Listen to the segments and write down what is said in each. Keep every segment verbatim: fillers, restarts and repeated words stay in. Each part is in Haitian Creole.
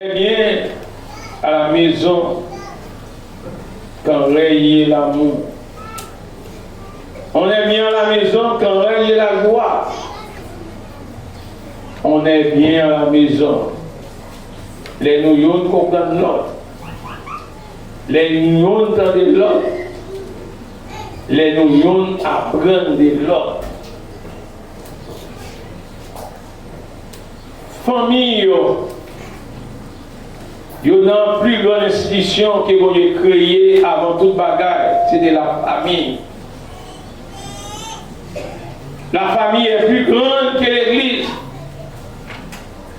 On est bien à la maison quand règne l'amour. On est bien à la maison quand règne la joie. On est bien à la maison lè nou youn konprann lòt, lè nou youn tande lòt, lè nou youn aprann de lòt. Fanmi yo, yo nan pli gran enstitisyon ke Bondye kreye avan tout bagay, se te lafanmi. La famille est plus grande que l'église.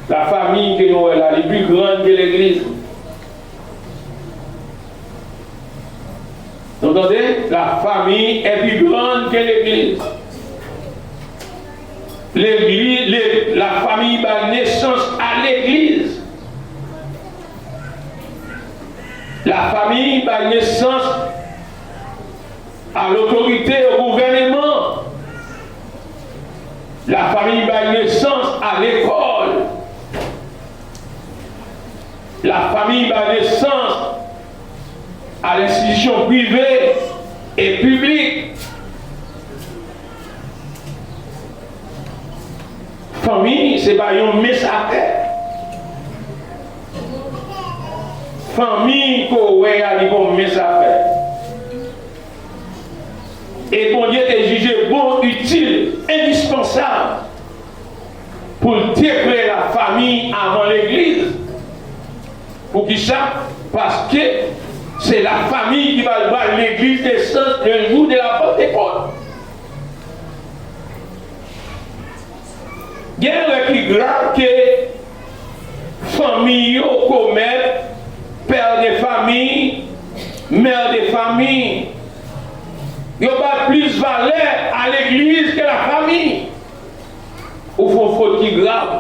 Lafanmi ke nou wè la, li pli gran ke legliz. Nou tande? La famille est plus grande que l'église. Legliz, le, lafanmi bay nesans a legliz. Lafanmi bay nesans a lotorite, o gouvèneman. Lafanmi bay nesans a lekòl. Lafanmi bay nesans a lenstitisyon prive e piblik. Fanmi, se pa yon mens afè. Fanmi ke w wè a, li pa yon mens afè. E Bondye te jije bon, itil, endispansab pou l te kreye lafanmi avan legliz. Poukisa? Paske se lafanmi ki va ba legliz nesans le jou de la Pantekòt. Gen erè ki grav ke fanmi yo komèt, pè de fanmi, mè de fanmi, yo bay plis valè a legliz ke lafanmi. Ou fè yon fot ki grav.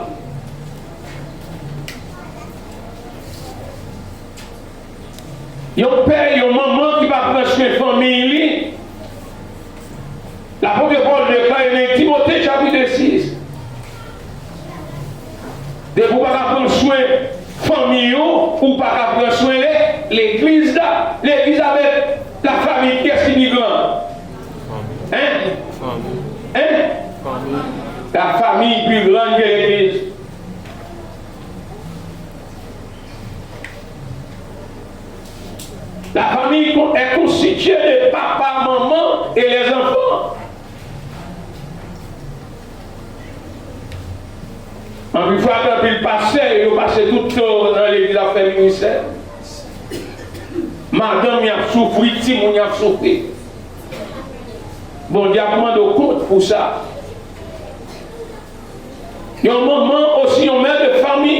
Yon pè, yon manman ki pa pran swen fanmi li. Lapot Pòl deklare nan Timote chapit sis, depi w pa ka pran swen fanmi w, ou pa ka pran swen le, legliz la. Legliz avèk lafanmi, kiyès ki pi gran? Hein? Fanmi. Hein? Fanmi. Lafanmi pi gran ke legliz. La famille con- est constituée de papa, maman et les enfants. Anpil fwa, gen anpil pastè, yo pase tout tan nan legliz ap fè ministè. Madanm y ap soufri, timoun y ap soufri. Bondye ap mande w kont pou sa. Yon manman osi, yon mè de fanmi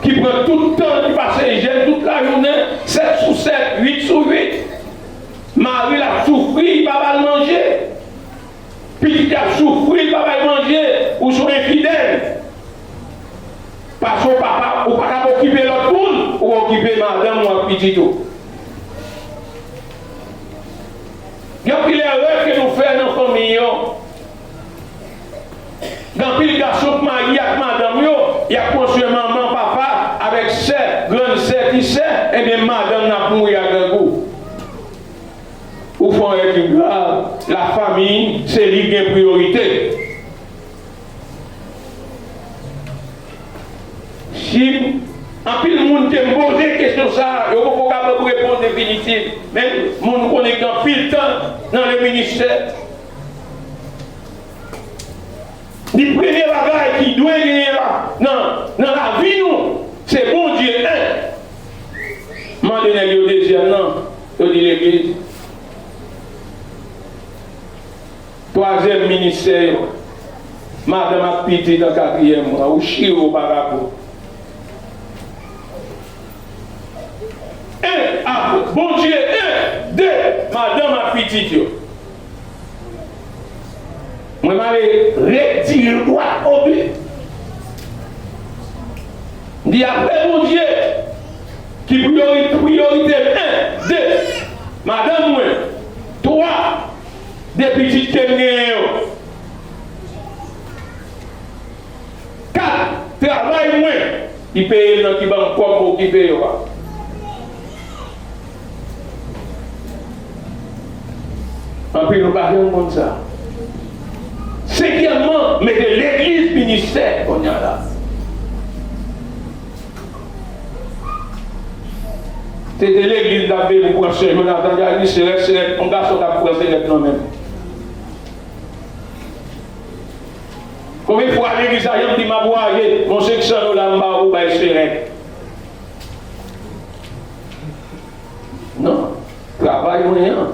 ki pran tout tan li pase jèn tout lajounen, sèt sou sèt, uit sou uit. Mari l ap soufri, li pa ba l manje. Pitit ap soufri, li pa ba l manje. Ou se yon enfidèl. Paske w pa ka, ou pa ka okipe lòt moun, ou okipe madanm ou ak pitit ou. Gen anpil erè ke nou fè nan fanmi yo. Gen anpil gason k marye ak madanm yo, y ap pran swen manman, papa, avèk sè, grann sè, ti sè, ebyen madanm nan ap mouri ak grangou. Ou fè yon erè ki grav, lafanmi, se li ki gen priyorite. Si anpil moun te poze kesyon sa a, yo poko kapab reponn definitif. Men moun konnen gen anpil tan nan le ministè. Li premye bagay ki dwe genyen la, nan, nan lavi nou, se Bondye, en. Mande nèg yo dezyèm nan, yo di legliz. Twazyèm ministè yo, madanm ak pitit an katriyèm mwa, ou chire w pa rapò. En, a, Bondye, en, de, madanm ak pitit yo. Mwen m ale retire dwat o bi. M di apre Bondye, ki priyori-, priyorite m, en, de, madanm mwen, twa, de pitit ke m genyen yo. Kat, travay mwen. ki peye m nan, ki ban m kòb pou okipe yo a. Anpil nou pa janm konn sa. Senkyèmman, mete legliz ministè kounye a la. Se te legliz l ap veye pou pran sè Jonathan, y a di, "Serèt, Serèt, yon gason k ap pran Serèt nan men m." Konbyen fwa legliz la janm di, "M ap voye yon senk san dola m ba ou, bay Serèt"? Non. Travay mwen an,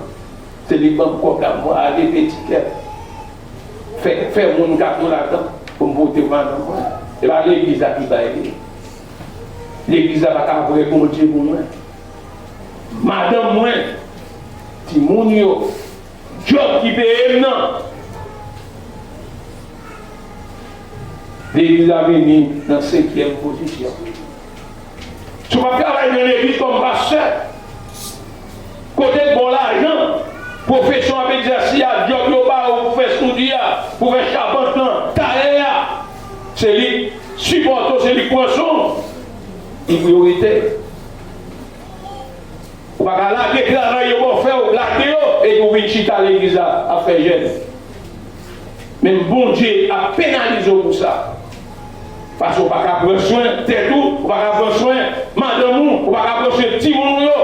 se li k ban m kòb la, m ale peye tikèt. Fè, fè moun k ap nou ladan pou m pote madanm mwen. Se pa legliz la ki bay li. Legliz la pa ka vre Bondye pou mwen. Madanm mwen, timoun yo, djòb ki peye m nan. Legliz la vini nan senkyèm pozisyon. Si w ap travay nan legliz kòm pastè, kote k ba w lajan, pwofesyon w ap egzèse a, djòb yo ba w pou fè soudi a, pou fè chapant lan, talè a, se li k sipòte w, se li k pran swen w, li priyorite. Ou pa ka lage travay yo ba w fè, w lage yo, epi w vin chita legliz la ap fè jèn. Men Bondye ap penalize w pou sa. Paske w pa ka pran swen tèt ou, ou pa ka pran swen madanm ou, ou pa ka pran swen timoun ou yo.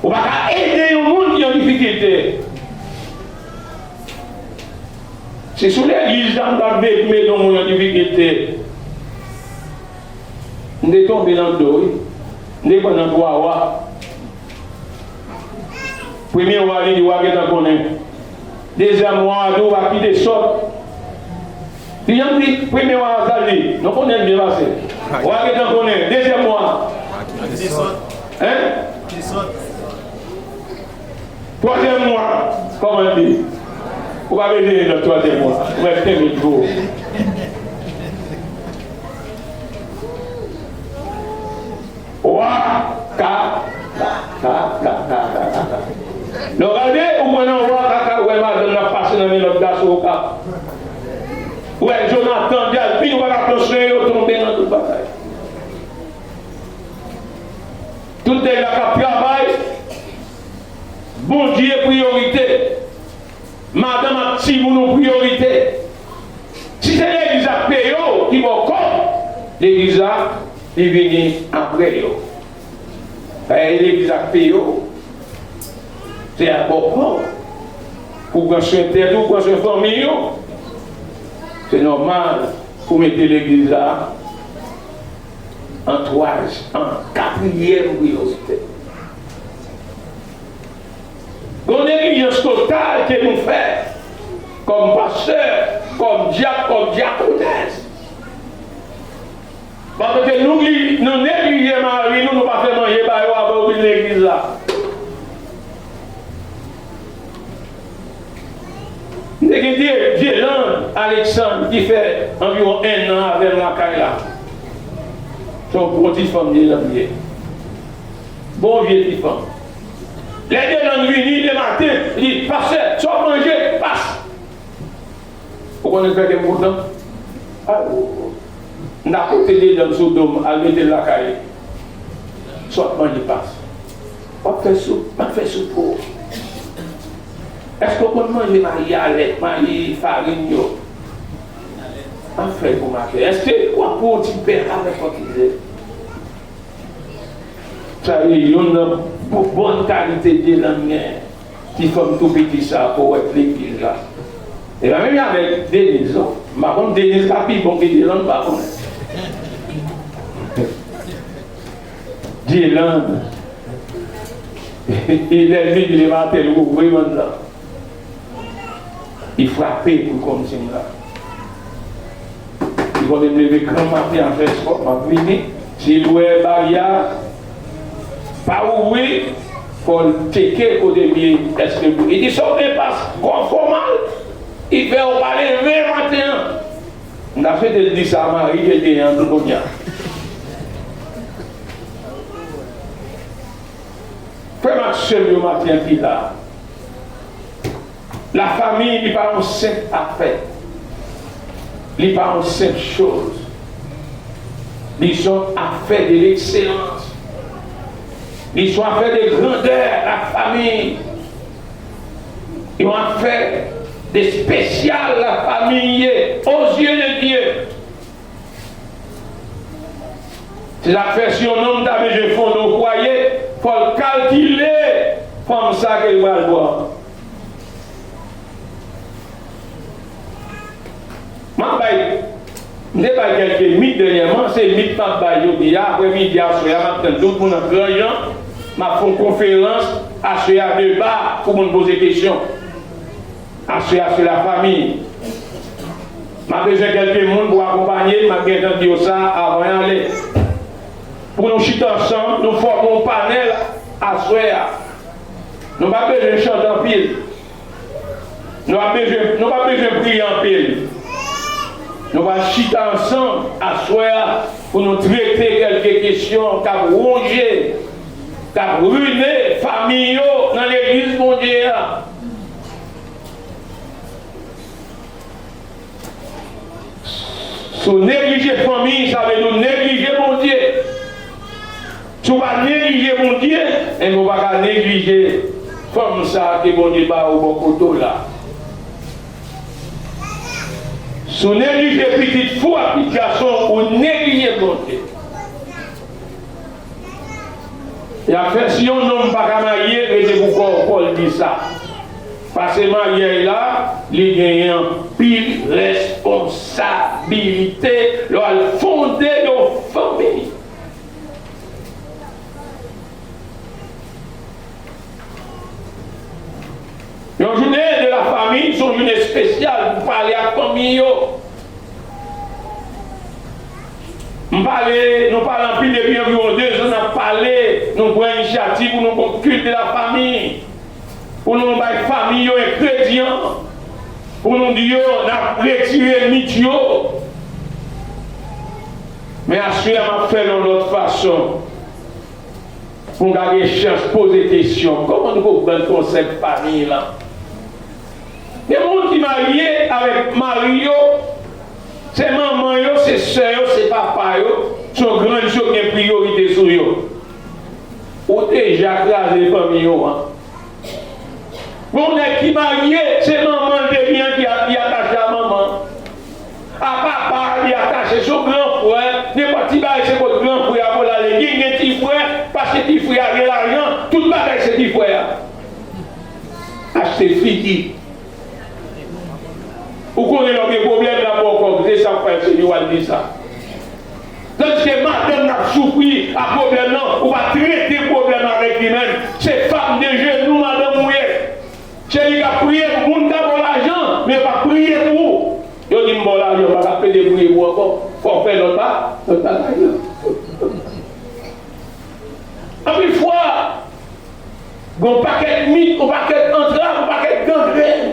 Ou pa ka ede yon moun ki an difikilte. Se sou legliz la m t ap veye pou m ede yon moun an difikilte. M te tonbe nan do, wi. M te pran nan twa wa. Premye wa, li di, "Wa gentan konnen." Dezyèm wa a di, "Wa kite sòt." Li janm di, premye wa a sa l di, "Nou konnen l byen pase." "Wa gentan konnen." Dezyèm wa. Hein? Twazyèm mwa, kòman l di? Ou pa bezwen nan twazyèm mwa. Ou mèt kenbe dlo. Wa ka, ka, ka. Lè w gade, ou pran nan wa ka, ka, ou wè madanm nan pase nan men lòt gason, ou ka. Ou wè Jonathan, Jasmine, ou pa ka pran swen yo, tonbe nan tout bagay. Tout nèg la k ap travay, Bondye priyorite. Madanm ak timoun ou priyorite. Si se legliz la k peye w, ki ba w kòb, legliz la, li vini apre yo. Paske legliz la k peye w, se a ba w kòb. Pou w pran swen tèt ou, pran swen fanmi ou. Se nòmal pou w mete legliz la an twaz-, an katriyèm priyorite. Gon neglijans total ke nou fè kòm pastè, kòm dyak, kòm dyakonès. Paske nou li-, nou neglije mari nou, nou pa fè manje ba yo avan yo vin legliz la. M te gen Dye-, Dyeland Alexandre ki fè anviwon enn an avè m lakay la. Se yon bon ti fanm Dyeland ye. Bon vye ti fanm. Lè Dyeland vini dematen, li di, "Pastè, sa w ap manje?" Pas. Ou konnen fè kè m kontan? A, m ta pote Dyeland sou do m, al mete l lakay li. Sa w ap manje, pas? W ap fè soup? M ap fè soup pou ou. Èske w konn manje mayi a lèt, mayi farin yo? M ap fè l pou maten. Èske w ap pran yon ti pen avèk yon ti ze? Sa se youn nan bon, bon kalite Dyeland gen. Ti fanm tou piti sa, powèt legliz la. E pa menm jan avèk Deniz, non. M pa konn Deniz ka pi bon ke Dyeland, m pa konnen. Dyeland. E lè l vini le maten, l ouvri bann nan. Li frape pou l konn si m la. Li konnen m leve granmaten al fè espò, m ap vini. Si l wè bagay a pa ouvri, fò l tcheke kote m ye, èske m ouvri. Li di, "Sa w gen, pas?" Gwo fò mal. Li fè yo pa leve maten an. M ta swete l di sa mari ke l genyen an tou kounye a. Frè m ak sè m yo maten an ki la a. Lafanmi, li pa yon senp afè. Li pa yon senp choz. Li se yon afè de lekselans. Li se yon afè de grandè lafanmi. Yon afè de espesyal lafanmi ye, aux yeux de Dieu. Se sa k fè si yon nonm ta bezwen fonde yon fwaye, fò l kalkile fanm sa ke l pral pran. M ap bay, m te bay kèlke mit dènyèman, se mit m ap bay jodi a, aprè midi aswè a, m ap tann tout moun an gran jan, m ap fè yon konferans aswè a, deba pou moun poze kesyon. Aswè a, se lafanmi. M ap bezwen kèlke moun pou akonpanye m, m ap gentan di yo sa avan y ale. Pou nou chita ansanm, nou fòme yon panèl aswè a. Nou pa bezwen chante anpil. Nou pa bezwen, nou pa bezwen priye anpil. Nou va chita ansanm aswè a pou nou trete kèlke kesyon k ap wonje, k ap rine fanmi yo nan legliz Bondye a. Si w neglije fanmi, sa vle di w neglije Bondye. Si w pa neglije Bondye, enben w pa ka neglije fanm sa a ke Bondye ba ou bò kote w la. Si w neglije pitit fi w ak pitit gason w, ou neglije Bondye. Y ap fè si yon nonm pa ka marye, rete pou kò w, Pòl di sa. Paske maryaj la, li genyen anpil responsabilite lè w al fonde yon fanmi. Yon jounen de la fanmi, se yon jounen espesyal pou pale ak fanmi yo. M pale, nou pale anpil depi anviwon de zan n ap pale, nou pran inisyativ pou nou gon kilt de la fanmi, pou nou bay fanmi yo engredyan, pou nou di yo n ap retire mit yo. Men aswè a m ap fè l yon lòt fason. Pou n ka gen chans poze kesyon, kòman nou konprann konsèp fanmi lan? Gen moun ki marye avèk mari yo, se manman yo, se sè yo, se papa yo, se yon grann yo ki gen priyorite sou yo. Ou deja kraze fanmi yo an. Gon nèg ki marye, se manman l te gen an ki a-, li atache a manman. A papa, li atache sou gran frè, nenpòt ti bagay se kot gran frè a pou l ale. Gen, gen ti frè, paske ti frè a gen lajan, tout bagay se ti frè a. Achte figi. Ou konnen lè w gen pwoblèm, l ap ba w kòb, se sa k fè se yo al di sa. Tandiske madanm nan ap soufri ak pwoblèm nan, ou pa trete pwoblèm avèk li menm. Se fanm de jenou madanm ou ye. Se li k ap priye pou moun ka ba w lajan, men yo pa priye pou ou. Yo di m ba w lajan, pa ka pede priye pou ou ankò. Fò w fè lòt ba, lòt bagay la. Anpil fwa, gon pakèt mit, gon pakèt antrav, gon pakèt gangrenn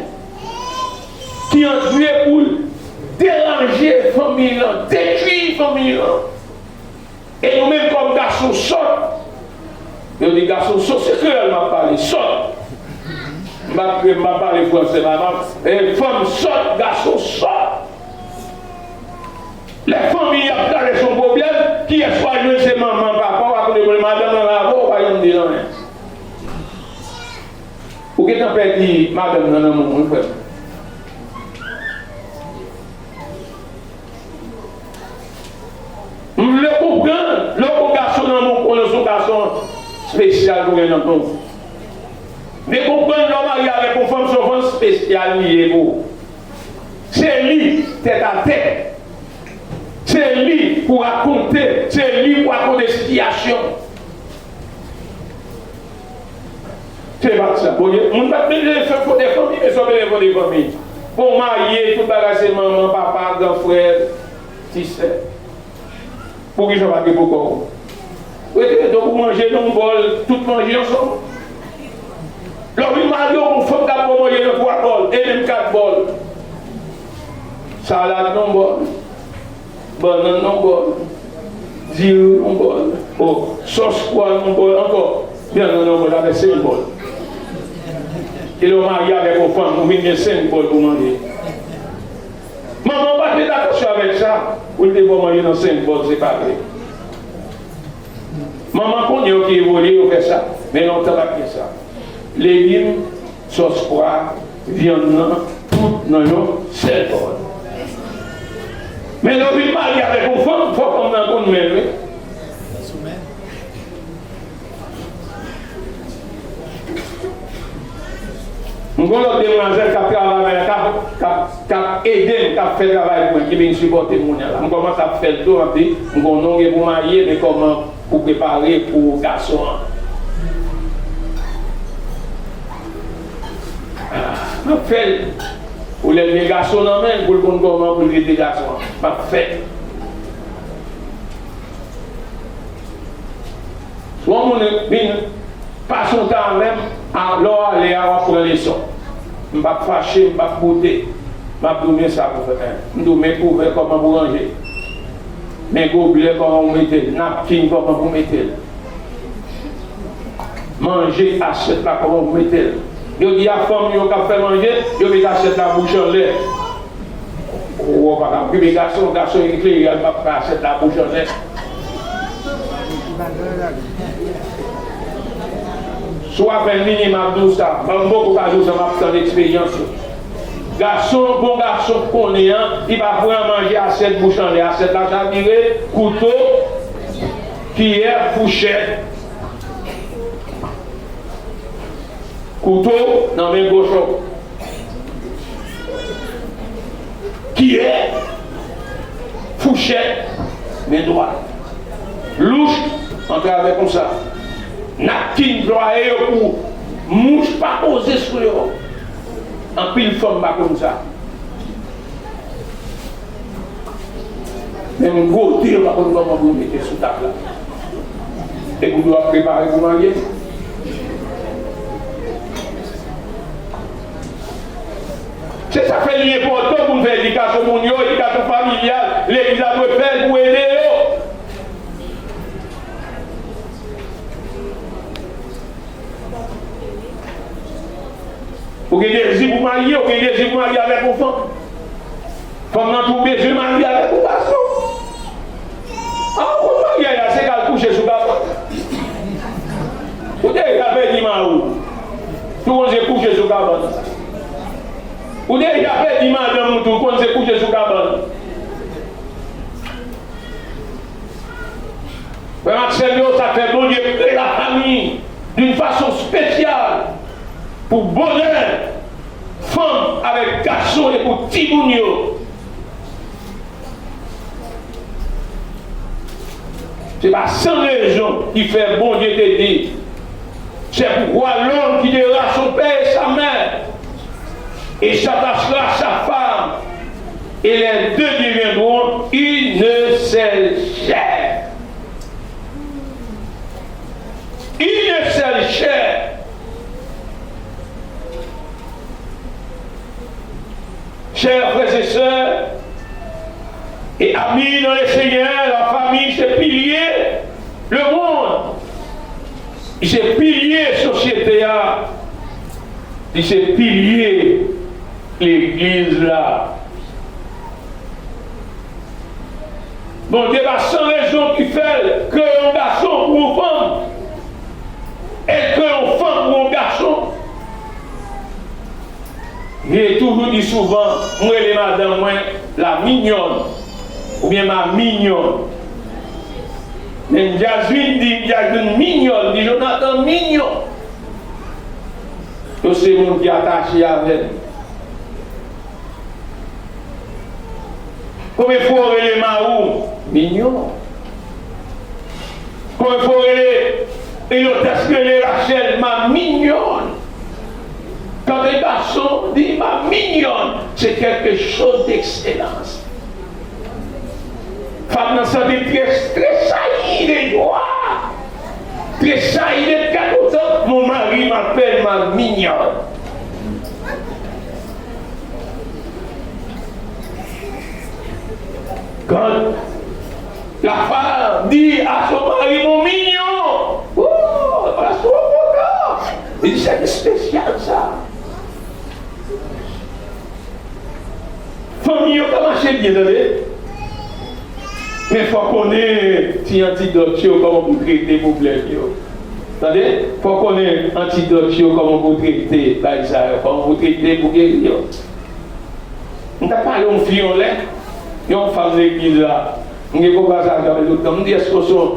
ki antre pou l deranje fanmi lan, detwi fanmi lan. E nou menm kòm gason sòt, yo di gason sòt, se kreyòl m ap pale, sòt. M pa, m pa pale fransè, m pa, e fanm sòt, gason sòt. Lè fanmi ap travèse yon pwoblèm, kiyès w a jwenn? Se manman, papa w, a kote pou madanm nan la avè w, ou pa janm di l anyen. Ou gentan pèdi madanm nan nan men w, wi, frè m. M vle konprann, lè w gon gason nan men w, konnen se yon gason espesyal pou gen nan men w. Men konprann, lè w marye avèk yon fanm, se yon fanm espesyal li ye pou ou. Se li, tèt a tèt. Se li pou rakonte, se li pou rakonte sitiyasyon. Se pa sa. Bon, moun pa t bezwen fè fòde fanmi, men sa w bezwen fòde fanmi. Bon, w marye, tout bagay se manman, papa, gran frè, ti sè. Poukisa w pa gen pou kò w? Rete, rete, ou manje nan yon bòl, tout manje ansanm. Lè w vin marye, yon fanm k ap ba w manje nan twa bòl, e menm kat bòl. Salad nan yon bòl. Bannann nan yon bòl, diri nan yon bòl, o, sòs pwa nan yon bòl ankò, bannann nan yon bòl, sa fè senk bòl. E lè w marye avèk yon fanm, ou vin gen senk bòl pou manje. Manman w pa t met atansyon avèk sa, pou l te ba w manje nan senk bòl separe. Manman kounye yo ki evolye, yo fè sa. Men lontan pa t gen sa. Legim, sòs pwa, vyann nan, tout nan yon sèl bòl. Men lè w vin marye avèk yon fanm, fò fanm nan konn men l, wi. M gon lòt demwazèl k ap travay avè m, k ap, k ap, k ap ede m, k ap fè travay pou mwen, ki vin sipòte m kounye a la. M kòmanse ap fè l tou, m ap di, m konnen w gen pou w marye, men kòman pou w prepare pou gason an? Ah, m ap fè l. Pou lè l gen gason nan men l, pou l konn kòman pou l trete gason an. M ap fè l. Si yon moun vin pase yon tan avè m, a, lè w ale a, w ap pran leson. M p ap fache, m p ap boute. M ap di w men sa pou fè. M di w men kouvè kòman pou ranje. Men goblè kòman pou mete l. Napkin kòman pou mete l. Manje, asyèt la kòman pou mete l. Jodi a, fanm yo k ap fè manje, yo met asyèt la bouch anlè. Ou wè, w pa ka okipe gason, gason eklere, al pa ka fè asyèt la bouch anlè. Si w apèn vini, m ap di w sa, m poko ka di w sa, m ap tann eksperyans yo. Gason, bon gason k konnen an, li pa pran manje asyèt bouch anlè, asyèt la chavire, kouto, kiyè, fouchèt. Kouto nan men goch ou. Kiyè, fouchèt, men dwat. Louch, antravè konsa. Napkin plwaye yo pou mouch pa poze sou yo. Anpil fanm pa konn sa. Menm gwote yo pa konn kòman pou yo mete sou tab la. Epi w ap prepare pou marye. Se sa k fè li enpòtan pou n fè edikasyon moun yo, edikasyon familyal, legliz la dwe fè l pou ede yo. Ou gen dezi pou marye, ou gen dezi pou marye avèk yon fanm. Fanm nan tou bezwen marye avèk yon gason. An, ou konn maryaj la, se k al kouche sou kabann. Ou deja pèdi mari w, tou konn se kouche sou kabann. Ou deja pèdi madanm ou, tou konn se kouche sou kabann. Frè m ak sè m yo, sa k fè Bondye kreye lafanmi d'une façon spéciale pou bonè fanm avèk gason e pou timoun yo. Se pa san rezon ki fè Bondye te di, c'est pourquoi l'homme quittera son père et sa mère et s'attachera à sa femme, et les deux deviendront une seule chair. Une seule chair. Chers frères et sœurs et amis dans le Seigneur, la famille, c'est pilier le monde. Li se pilye sosyete a. Li se pilye legliz la. Bondye pa san rezon ki fè l kreye yon gason pou yon fanm, e l kreye yon fanm pou yon gason. Li toujou di souvan, mwen rele madanm mwen la minyòn, oubyen ma minyòn. Men Jasmine di, Jasmine minyòn, di Jonathan minyon. Yo se moun ki atache avè m. Konbyen fwa w rele mari w minyon? Konbyen fwa w rele, e yon tès rele Rachel ma minyòn? Kante gason di ma minyòn, se quelque chose d'excellence. Fanm nan santi l trè, tresayi de jwa, tresayi de trè kontan. Mon mari m'appelle ma mignonne. Quand la femme dit à son mari, mon mignon, oh, c'est trop content. Il dit, c'est spécial ça. Fanmi yo ka mache byen, tande. Men fò konnen ti antidòt yo, kòman pou trete pwoblèm yo. Tande? Fò konnen antidòt yo, kòman pou trete bagay sa yo, kòman pou trete pou geri yo. M t ap pale yon fi yon lè, yon fanm legliz la. M gen konvèsasyon avè l tout tan. M di, "Èske w se yon,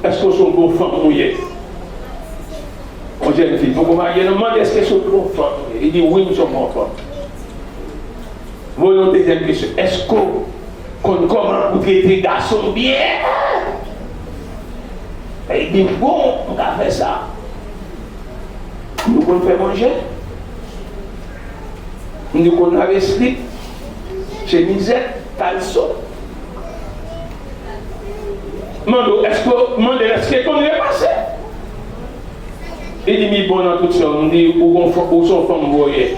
èske w se yon bon fanm ou ye?" Yon jèn fi, poko marye, non, m mande, "Èske w se yon bon fanm ou ye?" Li di, "Wi, m se yon bon fanm." Voye yon dezyèm kesyon, "Èske w konn kòman pou trete gason byen?" Li di, "Bon, m ka fè sa." M di, "Ou konn fè manje?" M di, "Ou konn lave slip, chemizèt, kalson?" Mande w, èske, mande l, èske konn repase? Li di, "Mi bon nan tout sa." M di, "Ou gon fò, ou se yon fanm voye."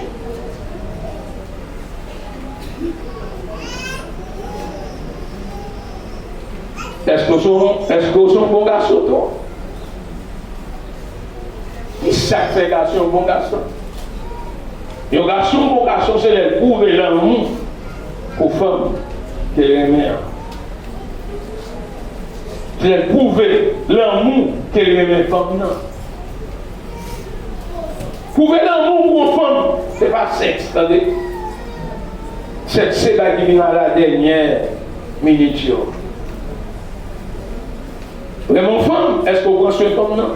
Èske w se yon, èske w se yon bon gason tou? Ki sa k fè gason yon bon gason? Yon gason, yon bon gason, se lè l pwouve lanmou pou fanm ke l renmen an. Se lè l pwouve lanmou ke l renmen fanm nan. Pwouve lanmou pou yon fanm, se pa sèks, tande. Sèks se bagay ki vin a la dènyè minit yo. Renmen yon fanm, èske w pran swen fanm nan?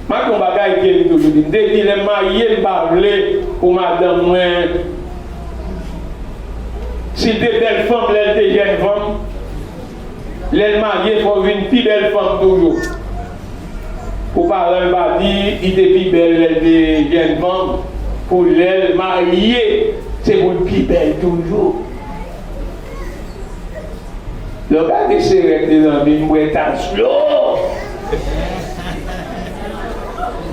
M ap di yon bagay ke m toujou di, m te di, lè m marye, m pa vle pou madanm mwen, si l te bèl fanm lè l te jèn fanm, lè l marye, fò l vin pi bèl fanm toujou. Pou paran l pa di, li te pi bèl lè l te jèn fanm, pou lè l marye, se pou l pi bèl toujou. Lè w gade se rèd, mezanmi, m bwè tas dlo.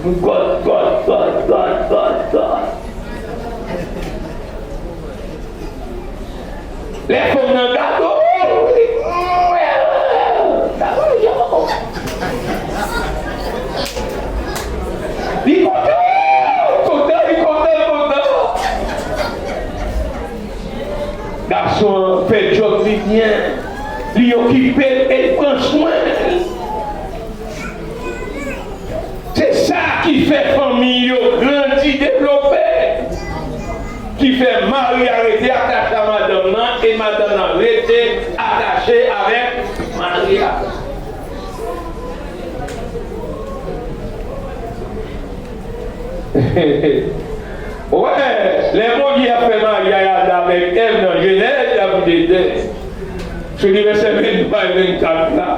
M gòt, gòt, gòt, gòt, gòt, gòt. Lè fanm nan gade w, li, gade w, yo. Li kontan, kontan, li kontan, kontan. Gason an fè djòb li byen. Li okipe l e l pran swen l. Se sa ki fè fanmi yo grandi, devlope. Ki fè mari a rete atache a madanm nan e madanm nan rete atache avèk mari a. Wè, lè Bondye ap fè maryaj Adan avèk Èv nan Jenèz, chapitre de, sou li vèsè venntwa e vennkat la,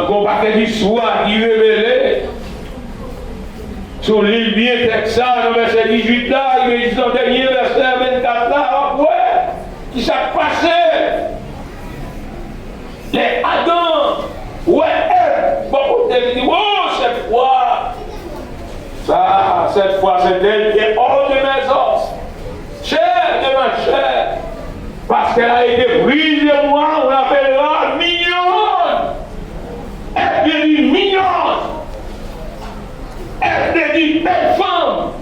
gon pakèt istwa ki revele sou li byen tèks sa, nan vèsè dizuit la, rive jis nan dènye vèsè vennkat la, w ap wè ki sa k pase. Lè Adan wè Èv bò kote l, li di, "O, cette fois, ça, cette fois, c'est elle qui est hors de mes os, chair de ma chair, parce qu'elle a été prise de moi, on l'appellera mignonne." Èv vle di minyòn. Èv vle di bèl fanm.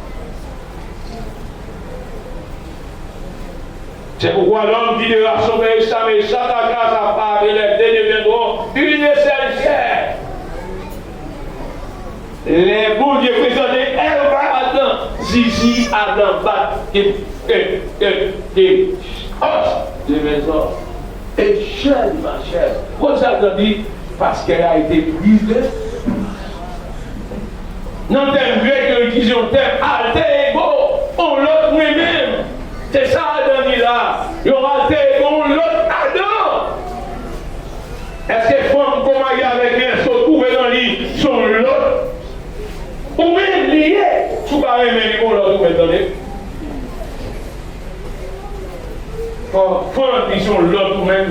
C'est pourquoi l'homme quittera son père et sa mère, s'attachera à sa femme, et les deux deviendront une seule chair. Lè Bondye prezante Èv a Adan, zizi Adan bat, ke, ke, ke, ke, os de mes os, et chair de ma chair. Konsa Adan di, parce qu'elle a été brisée. Nan tèm grèk yo itilize yon tèm alter ego, yon lòt mwen menm. Se sa Adan di la, yon alter ego, yon lòt Adan. Èske fanm ke w marye avèk li, èske w twouve nan li se yon lòt ou menm li ye? Si w pa renmen li, yon lòt ou menm, tande. Fò fanm li se yon lòt ou menm.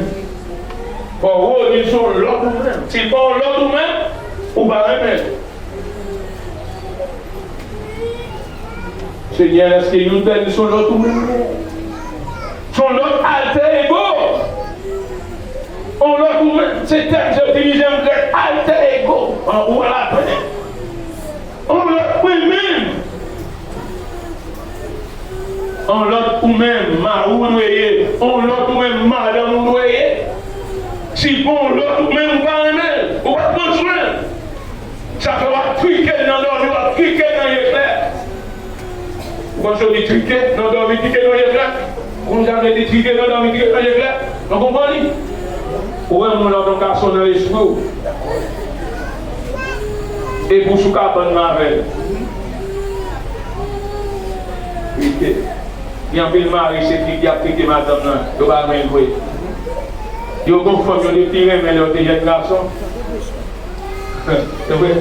Fò Roni se yon lòt ou menm. Si l pa yon lòt ou menm, ou pa renmen l. Senyè, èske youn pèdi se yon lòt ou menm? Se yon lòt alter ego. Yon lòt ou menm. Se tèm yo itilize an grèk, alter ego. An ou laten. Yon lòt mwen menm. Yon lòt ou menm mari w dwe ye, yon lòt ou menm madanm ou dwe ye. Si gon lòt ou menm ou pa renmen l, ou pa pran swen l. Sa fè w ap trike l nan dòmi, w ap trike l nan je klè. Ou konn sa yo di trike nan dòmi, trike nan je klè? Ou konn sa yo di trike nan dòmi, trike nan je klè? Nou konprann li? Ou wè moun nan, yon gason nan lespri w. Epi w sou kabann nan avè l. Trike. Gen anpil mari, se trike y ap trike madanm nan. Yo pa renmen l vre. Yo gon fanm yo te pi renmen lè yo te jèn gason. Se vre.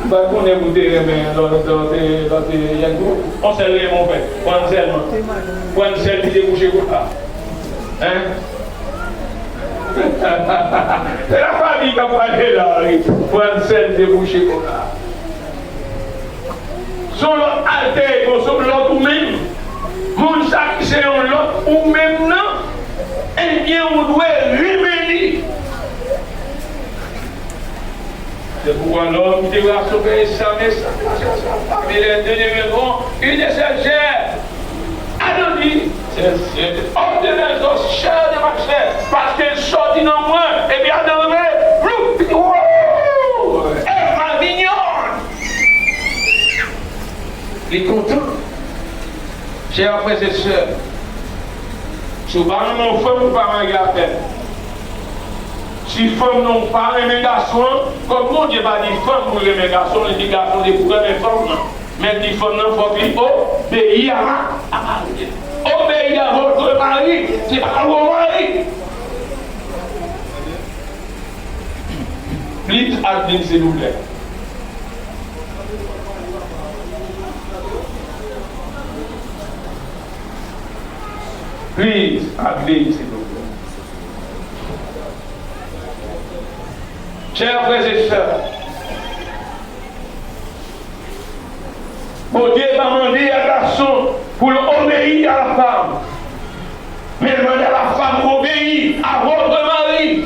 M pa t konnen pou te renmen lè w te, lè w te jèn tou. On sèl renmen w fè. Pran l sèlman. Pran l sèl ki te kouche kote a. Hein? Se lafanmi k ap pale la, wi. Pran l sèl te kouche kote a. Se yon lòt alter ego, se yon lòt ou menm. Moun sa ki se yon lòt ou menm nan, ebyen, ou dwe renmen li. Se pou wè lòm te rasobe sa, men sa, sa, sa, sa, parmi les deux deviendront une seule chair. Adan di, se, se, homme de mes os, chair de ma chair, paske l sòti nan mwen, epi Adan rele, wou, wou, Èv ma minyòn. Li kontan. Chè frè e sè, si w pa renmen yon fanm, ou pa marye avè l. Si fanm nan ou pa renmen gason an, kòm Bondye pa di fanm pou renmen gason, li di gason te pou renmen fanm nan. Men l di fanm nan fòk li obeyi a, a mari l. Obéissez à votre mari, se pa vos maris. Please, admin, silvouplè. Please, admin, silvouplè. Chè frè e sè, Bondye pa mande a gason pou l obeyi a la femme, men l mande a la femme obéir à votre mari.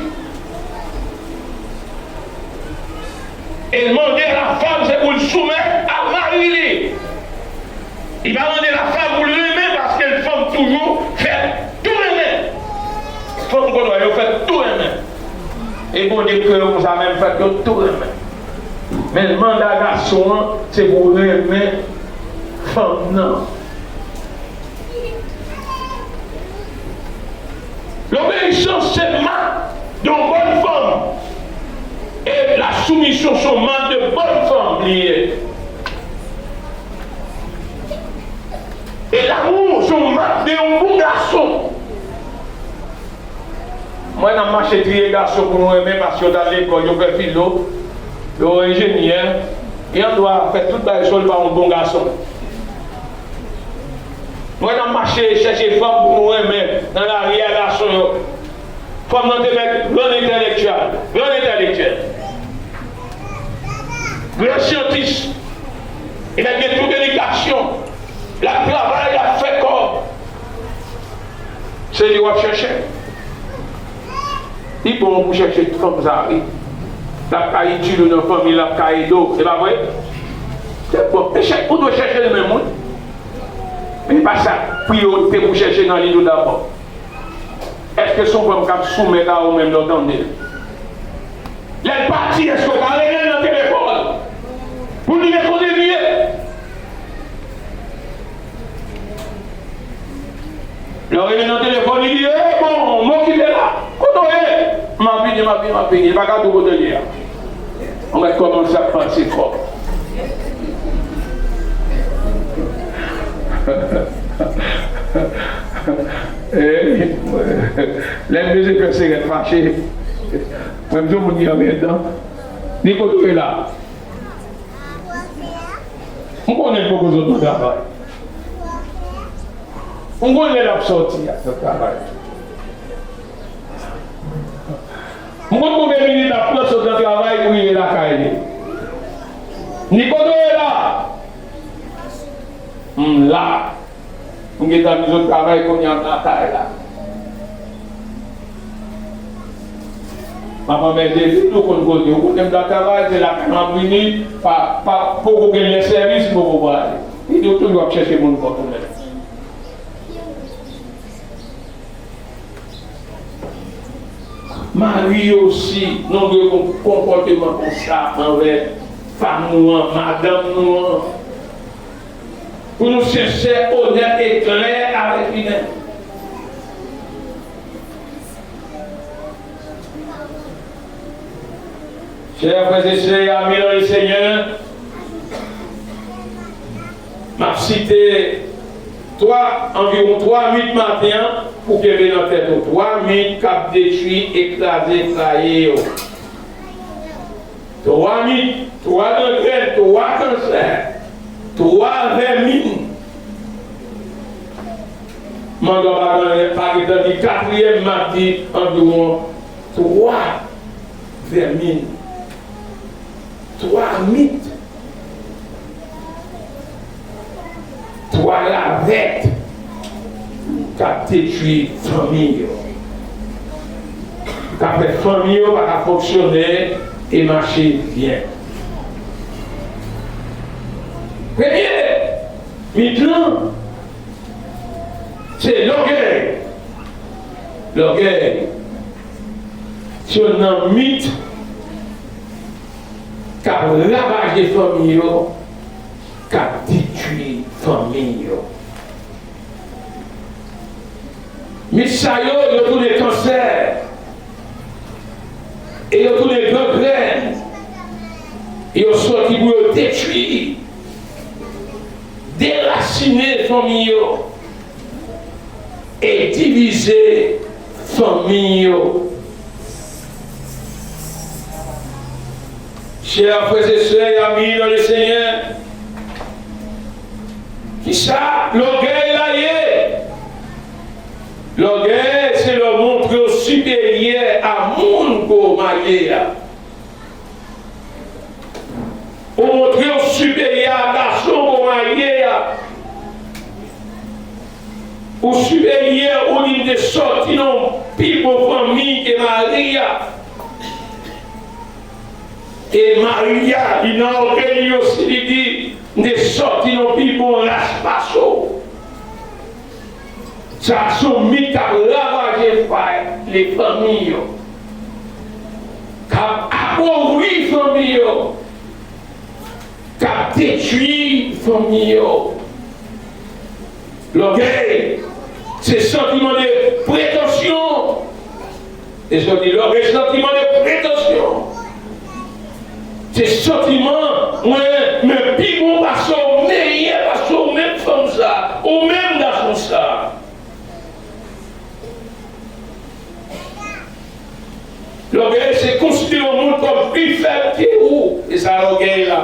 E l mande a la femme se pou l soumèt a mari li. Li pa mande la femme pou l renmen, paske l fanm toujou fèt tou renmen. Fanm kote w yo fèt tou renmen. E Bondye kreye yo konsa menm, fèt yo tou renmen. Men manda gason an, se pou renmen fanm nan. L'obéissance, c'est marque d'une bonne femme. Et la soumission, c'est marque de bonne femme, li ye. E lanmou, se yon mak de yon bon gason. Mwen, n ap mache triye gason pou nou renmen, paske yo t al lekòl, yo fè filo, yo enjenyè, e an dwa fè tout bagay, sòl pa yon bon gason. Mwen, n ap mache chèche fanm pou nou renmen nan lari a, gason yo. Fanm nan te mèt gran entèlektyèl, gran entèlektyèl, gran syantis. Li mèt gen tout edikasyon. L ap travay, l ap fè kòb. Se li w ap chèche. Li bon pou chèche fanm sa, wi. L ap ka itil ou nan fanmi, l ap ka ede w. Se pa vre? Se bon. E chèche, ou dwe chèche l menm, wi. Men pa sa priyorite pou chèche nan li tou dabò. Èske se yon fanm k ap soumèt a ou menm lè w tande l? Lè l pati, èske w ka rele l nan telefòn pou l di men kote l ye? Lè w rele nan telefòn, li di, "Ey, bon, m okipe la. Kote w ye?" "M ap vini, m ap vini, m ap vini." Li pa ka di w kote l ye a. Ou mèt kòmanse ap panse kòb. Ey, lè m bezwen fè seren fache, mwen m se yon moun ki anmèdan. Ni kote w ye la? M konnen l poko sot nan travay. M konnen lè l ap sòti a nan travay. M konn konbyen minit l ap pran sot nan travay pou rive lakay li. Ni kote w ye la? M la. M gentan vin sot travay, kounye a m lakay la. M ap anmède li, nou konn kote. Ou konnen m ta travay, se lakay m ap vini, pa, pa, poko gen lè sèvis, m poko prale. Li di w toujou ap chèche moun kont ou menm. Mari yo osi, nou dwe kon-, konpòteman konsa anvè fanm nou an, madanm nou an. Pou nou sensè, onèt e klè avèk li menm. Chers frères et sœurs, amis dans le Seigneur, m ap site twa, anviwon twa mit maten an pou kenbe nan tèt ou. Twa mit k ap detwi, ekraze, fraye yo. Twa mit, twa gangrenn, twa kansè, twa vèmin. Manda pa gen, pa gentan di katriyèm, m ap di anviwon twa vèmin, twa mit, twa ravèt k ap detwi fanmi yo, k ap fè fanmi yo pa ka fonksyone e mache byen. Premye mit lan, se lògèy. Lògèy se youn nan mit k ap ravaje fanmi yo, k ap detwi fanmi yo. Mit sa yo, yo tounen kansè. E yo tounen gangrenn. E yo sòti pou yo detwi, derasinen fanmi yo e divize fanmi yo. Chers frères et sœurs et amis dans le Seigneur, kisa lògèy la ye? Lògèy se lè w montre w siperyè a moun ke w marye a. Ou montre w siperyè a gason ke w marye a. Ou siperyè, ou di m te sòti nan yon pi bon fanmi ke mari a. E mari a, li nan ògèy li osi, li di, m te sòti nan pi bon ras pase w. Sa se yon mit k ap ravaje fwa, le fanmi yo, k ap apovri fanmi yo, k ap detwi fanmi yo. Lògèy se santiman de pretansyon. E sa di lògèy, santiman de pretansyon. Se santiman, mwen, mwen pi bon pase w, meyè pase w, menm fanm sa, ou menm gason sa. Lògèy se konsidere yon moun kòm pi fèb ke ou. E sa lògèy la.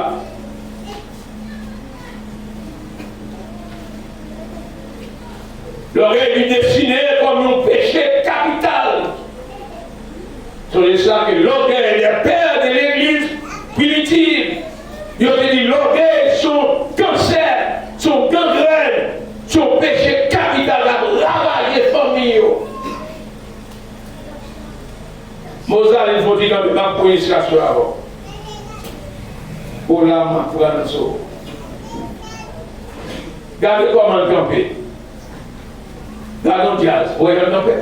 Lògèy li define kòm yon peche kapital. Sonje sa ke l'orgueil des pères de l'église primitive, yo te di lògèy se yon kansè, se yon gangrèn, se yon peche kapital k ap ravaje fanmi yo. Mozali, fò ti kanpe, m ap pran istrasyon avè w. O la, m ap pran nan so. Gade kòman l kanpe. Gade yon djaz, ou wè jan l kanpe.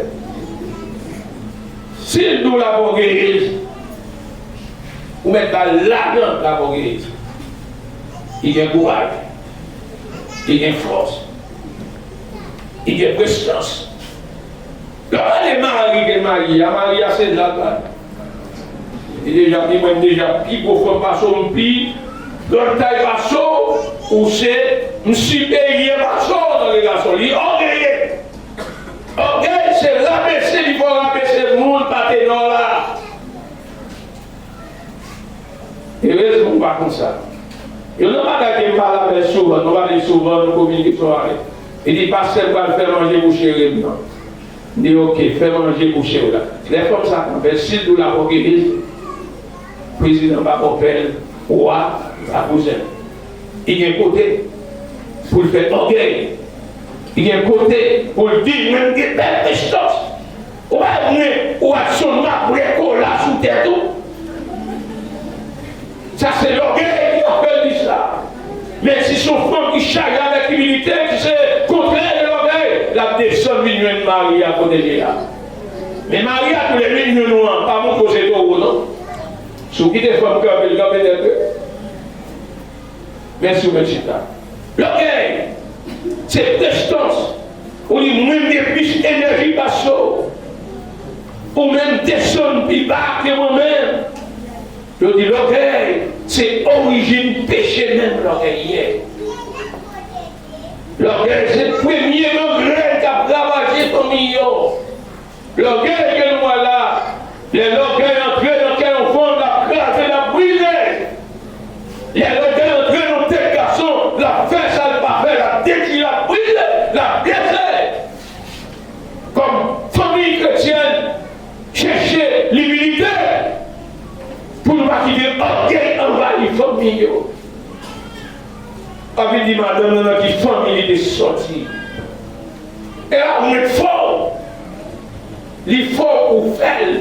Si l di w l ap ògeye, ou mèt ba l ladan l ap ògeye. Li gen kouraj, li gen fòs, li gen prestans. Lè w gade mari ke l marye a, mari a se la l pral. Li deja di mwen, m deja pi gwo fanm pase w, m pi gran tay pase w, ou se, m siperyè pase w antanke gason. Li ògeye. Ògèy se rabese, li fè w rabese moun patenè w la. Erezman w pa konsa. Youn nan bagay ke m pale avè l souvan, nou pale souvan, nou kominike souvan avè l. Li di, pastè, m pral fè manje pou cheri m nan. M di, oke, fè manje pou cheri w la. Lè fanm sa kanpe, si l di w l ap ògeye, prezidan pa bòpè l, wa pa kouzen l. Li gen kote pou l fè ògèy. Li gen kote pou l di, mwen m gen bèl prestans. Ou pa konnen, ou ap son map rekola sou tèt ou. Sa se lògèy ki ap fè l di sa. Men si se yon fanm ki chaje avèk imilite, ki se kontrè de lògèy, l ap desann vin jwenn mari a kote l ye a. Men mari a tou lè vin jwenn ou an, pa montre w se towo non. Si w kite fanm kanpe, l kanpe tèt wi. Men si w met chita. Lògèy se prestans. Ou di mwen m gen plis enèji pase w. Ou menm desann pi ba ke mwen menm. Yo di lògèy se orijin peche menm lògèy ye. Lògèy se premye gangrenn k ap ravaje fanmi yo. Lògèy ke nou wè la, lè lògèy antre nan kè yon fanm, l ap kraze, l ap brize. Lè lògèy antre nan tèt gason, l ap fè sa l pa fè, l ap detwi, l ap brize, l ap blese. Kòm fanmi kretyèn, chèche imilite pou nou pa kite ògèy anvayi fanmi yo. Anvi di madanm nan nan ki fanmi li te sòti. E la mwen fò. Li fò pou fè l.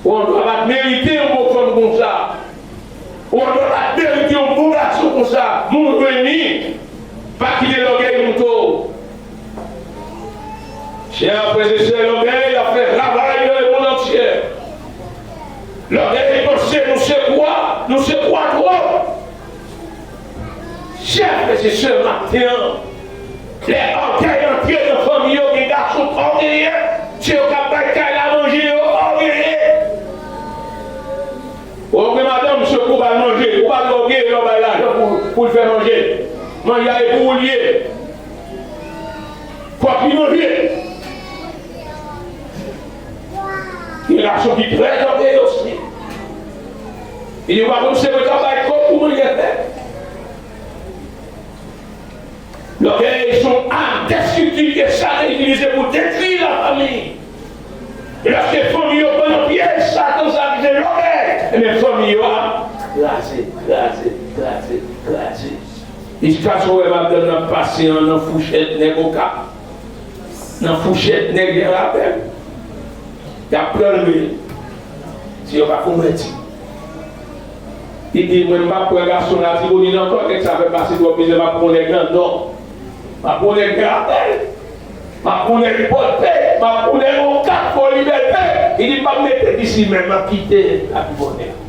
Ou andwa pa t merite yon bon fanm konsa. Ou andwa pa t merite yon bon gason konsa. Moun vini, pa kite lògèy moute w. Chè frè e sè, lògèy ap fè ravaj nan lemonn antye. Lògèy panse nou se kwa, nou se kwa twòp. Chè frè e sè, maten an, lè ògèy antre nan fanmi yo, gen gason ògeye, se yo k ap bay kay la manje, yo ògeye. Ou gen madanm, se pou w ba l manje, ou ba l ògeye lè w bay lajan pou, pou l fè manje. Manje a e pou ou l ye. Fòk li manje. Gen gason ki trè ògeye osi. Li di, ou pa konn se mwen k ap bay kòb pou manje fè. Lògèy se yon arm destriktif ke Satan itilize pou detwi lafanmi. E lòske fanmi yo pran nan pyèj Satan sa ki se lògèy, ebyen fanmi yo ap kraze, kraze, kraze, kraze. Jiskaske w wè madanm nan pase an nan fouchèt nèg Okap, nan fouchèt nèg Jan Rapèl. Y ap pran l wi. Si yo pa konvèti. Li di, mwen, m p ap pran gason Latibonit ankò, nèg sa fè m pase twòp mizè, m ap pran nèg nan Nò. M ap pran nèg Rapèl. M ap pran nèg Pòdpè. M ap pran nèg Okap, Fòlibète. Li di, m p ap mete l isi menm, m ap kite Latibonit.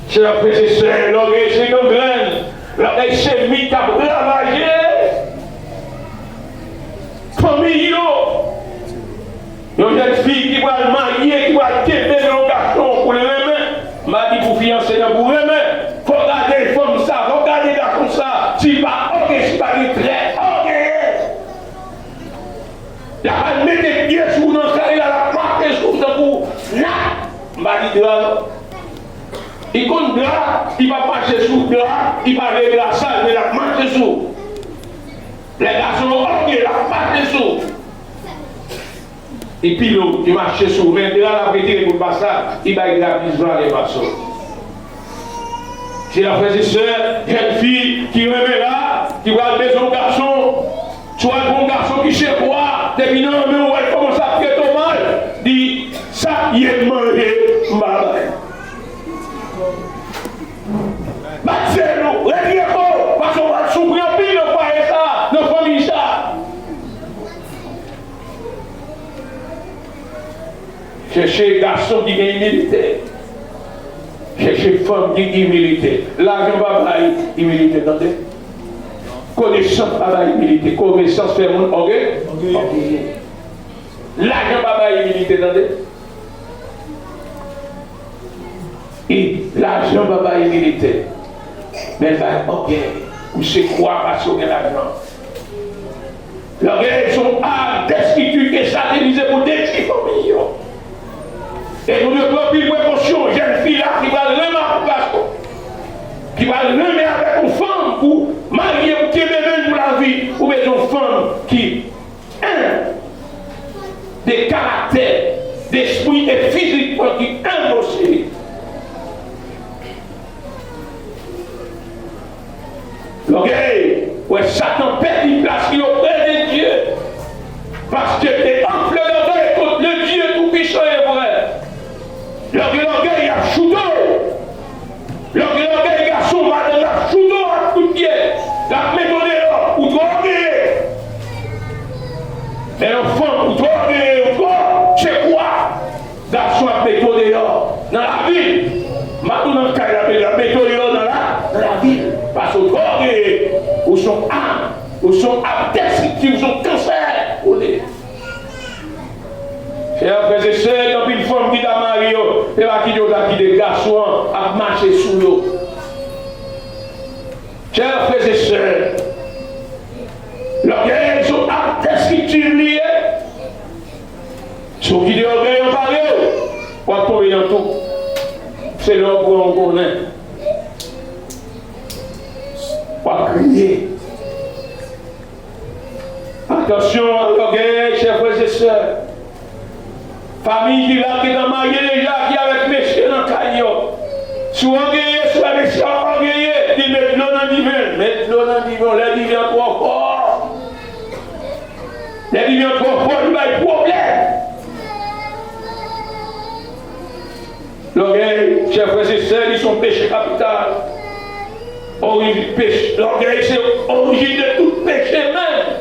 Chè frè e sè, lògèy se gangrenn, lògèy se mi k ap ravaje fanmi yo. Yon jèn fi ki pral marye, ki pral kenbe yon gason pou l renmen, m pa di pou fiyanse nan pou renmen. Fò w gade fanm sa, fò w gade gason sa, si pa ògèy, si pa gen trè ògèyè. L ap al mete pye sou w nan kay la, l ap mache sou w tankou nat. M pa di dra non. Li konn dra, li p ap mache sou dra, li pa vle dra sal, men l ap mache sou w. Lè gason yo ògeye, l ap mache sou w. Li pile w, li mache sou w, men dra l ap retire pou l pa sal, li bay dra plis valè pase w. Se la frè e sè, jèn fi ki renmen la, ki pral bezwen yon gason, swa yon gason ki chèvwa, depi nan men w wè l kòmanse ap trete w mal, di, sa k ye m manje, m pa bay. Bat je nou, retire kò w, paske w pral soufri anpil nan fwaye sa, nan fanmi sa. Chèche gason ki gen imilite. Chèche fanm ki gen imilite. Lajan pa bay imilite, tande. Konesans pa bay imilite. Konesans fè moun òge. Òge. Lajan pa bay imilite, tande. E lajan pa bay imilite. Men l bay ògèy. Ou se kwa paske w gen lajan. Lògèy se yon arm destriktif ke Satan itilize pou detwi fanmi yo. E nou dwe pran anpil prekosyon, jèn fi la ki pral renmen ak yon gason, ki pral renmen avèk yon fanm pou marye, pou kenbe menm pou lavi, ou bezwen yon fanm ki enb, de karaktè, despri e fizikman ki enb osi. Lògèy, wè Satan pèdi plas li oprè de Dye, paske te anfle lògèy kont le Dye Toupisan e vrè. Lògèy, lògèy, y ap choute w. Lògèy, lògèy, gason, madanm, y ap choute w ak kout pye. Y ap mete w deyò, ou twò ògeye. Lè yon fanm ou twò genyen, ou twò, se kwa gason ap mete w deyò nan lavil. M pa di w nan kay la, men l ap mete w deyò nan la, nan lavil. Paske w twò genyen, ou se yon am, ou se yon ap destriktif, ou se yon kansè, ou ye. Chè frè e sè, gen anpil fanm ki ta marye yo, se pa kite yo ta kite gason an ap mache sou yo. Chè frè e sè, lògèy se yon ap destriktif li ye. Si w kite ògèy anpare w, w ap tonbe nan tou. Se lè w pran w konnen. W ap kriye. Atansyon a lògèy, chè frè e sè. Fanmi ki la, ki gentan marye deja, ki avèk mesye nan kay yo. Si w ògeye, si w wè mesye a ògeye, di met dlo nan diven, met dlo nan diven, lè diven an twò fò. Lè diven an twò fò, li bay pwoblèm. Lògèy, chè frè e sè, li se yon peche kapital. Orijin peche, lògèy se orijin de tout peche menm.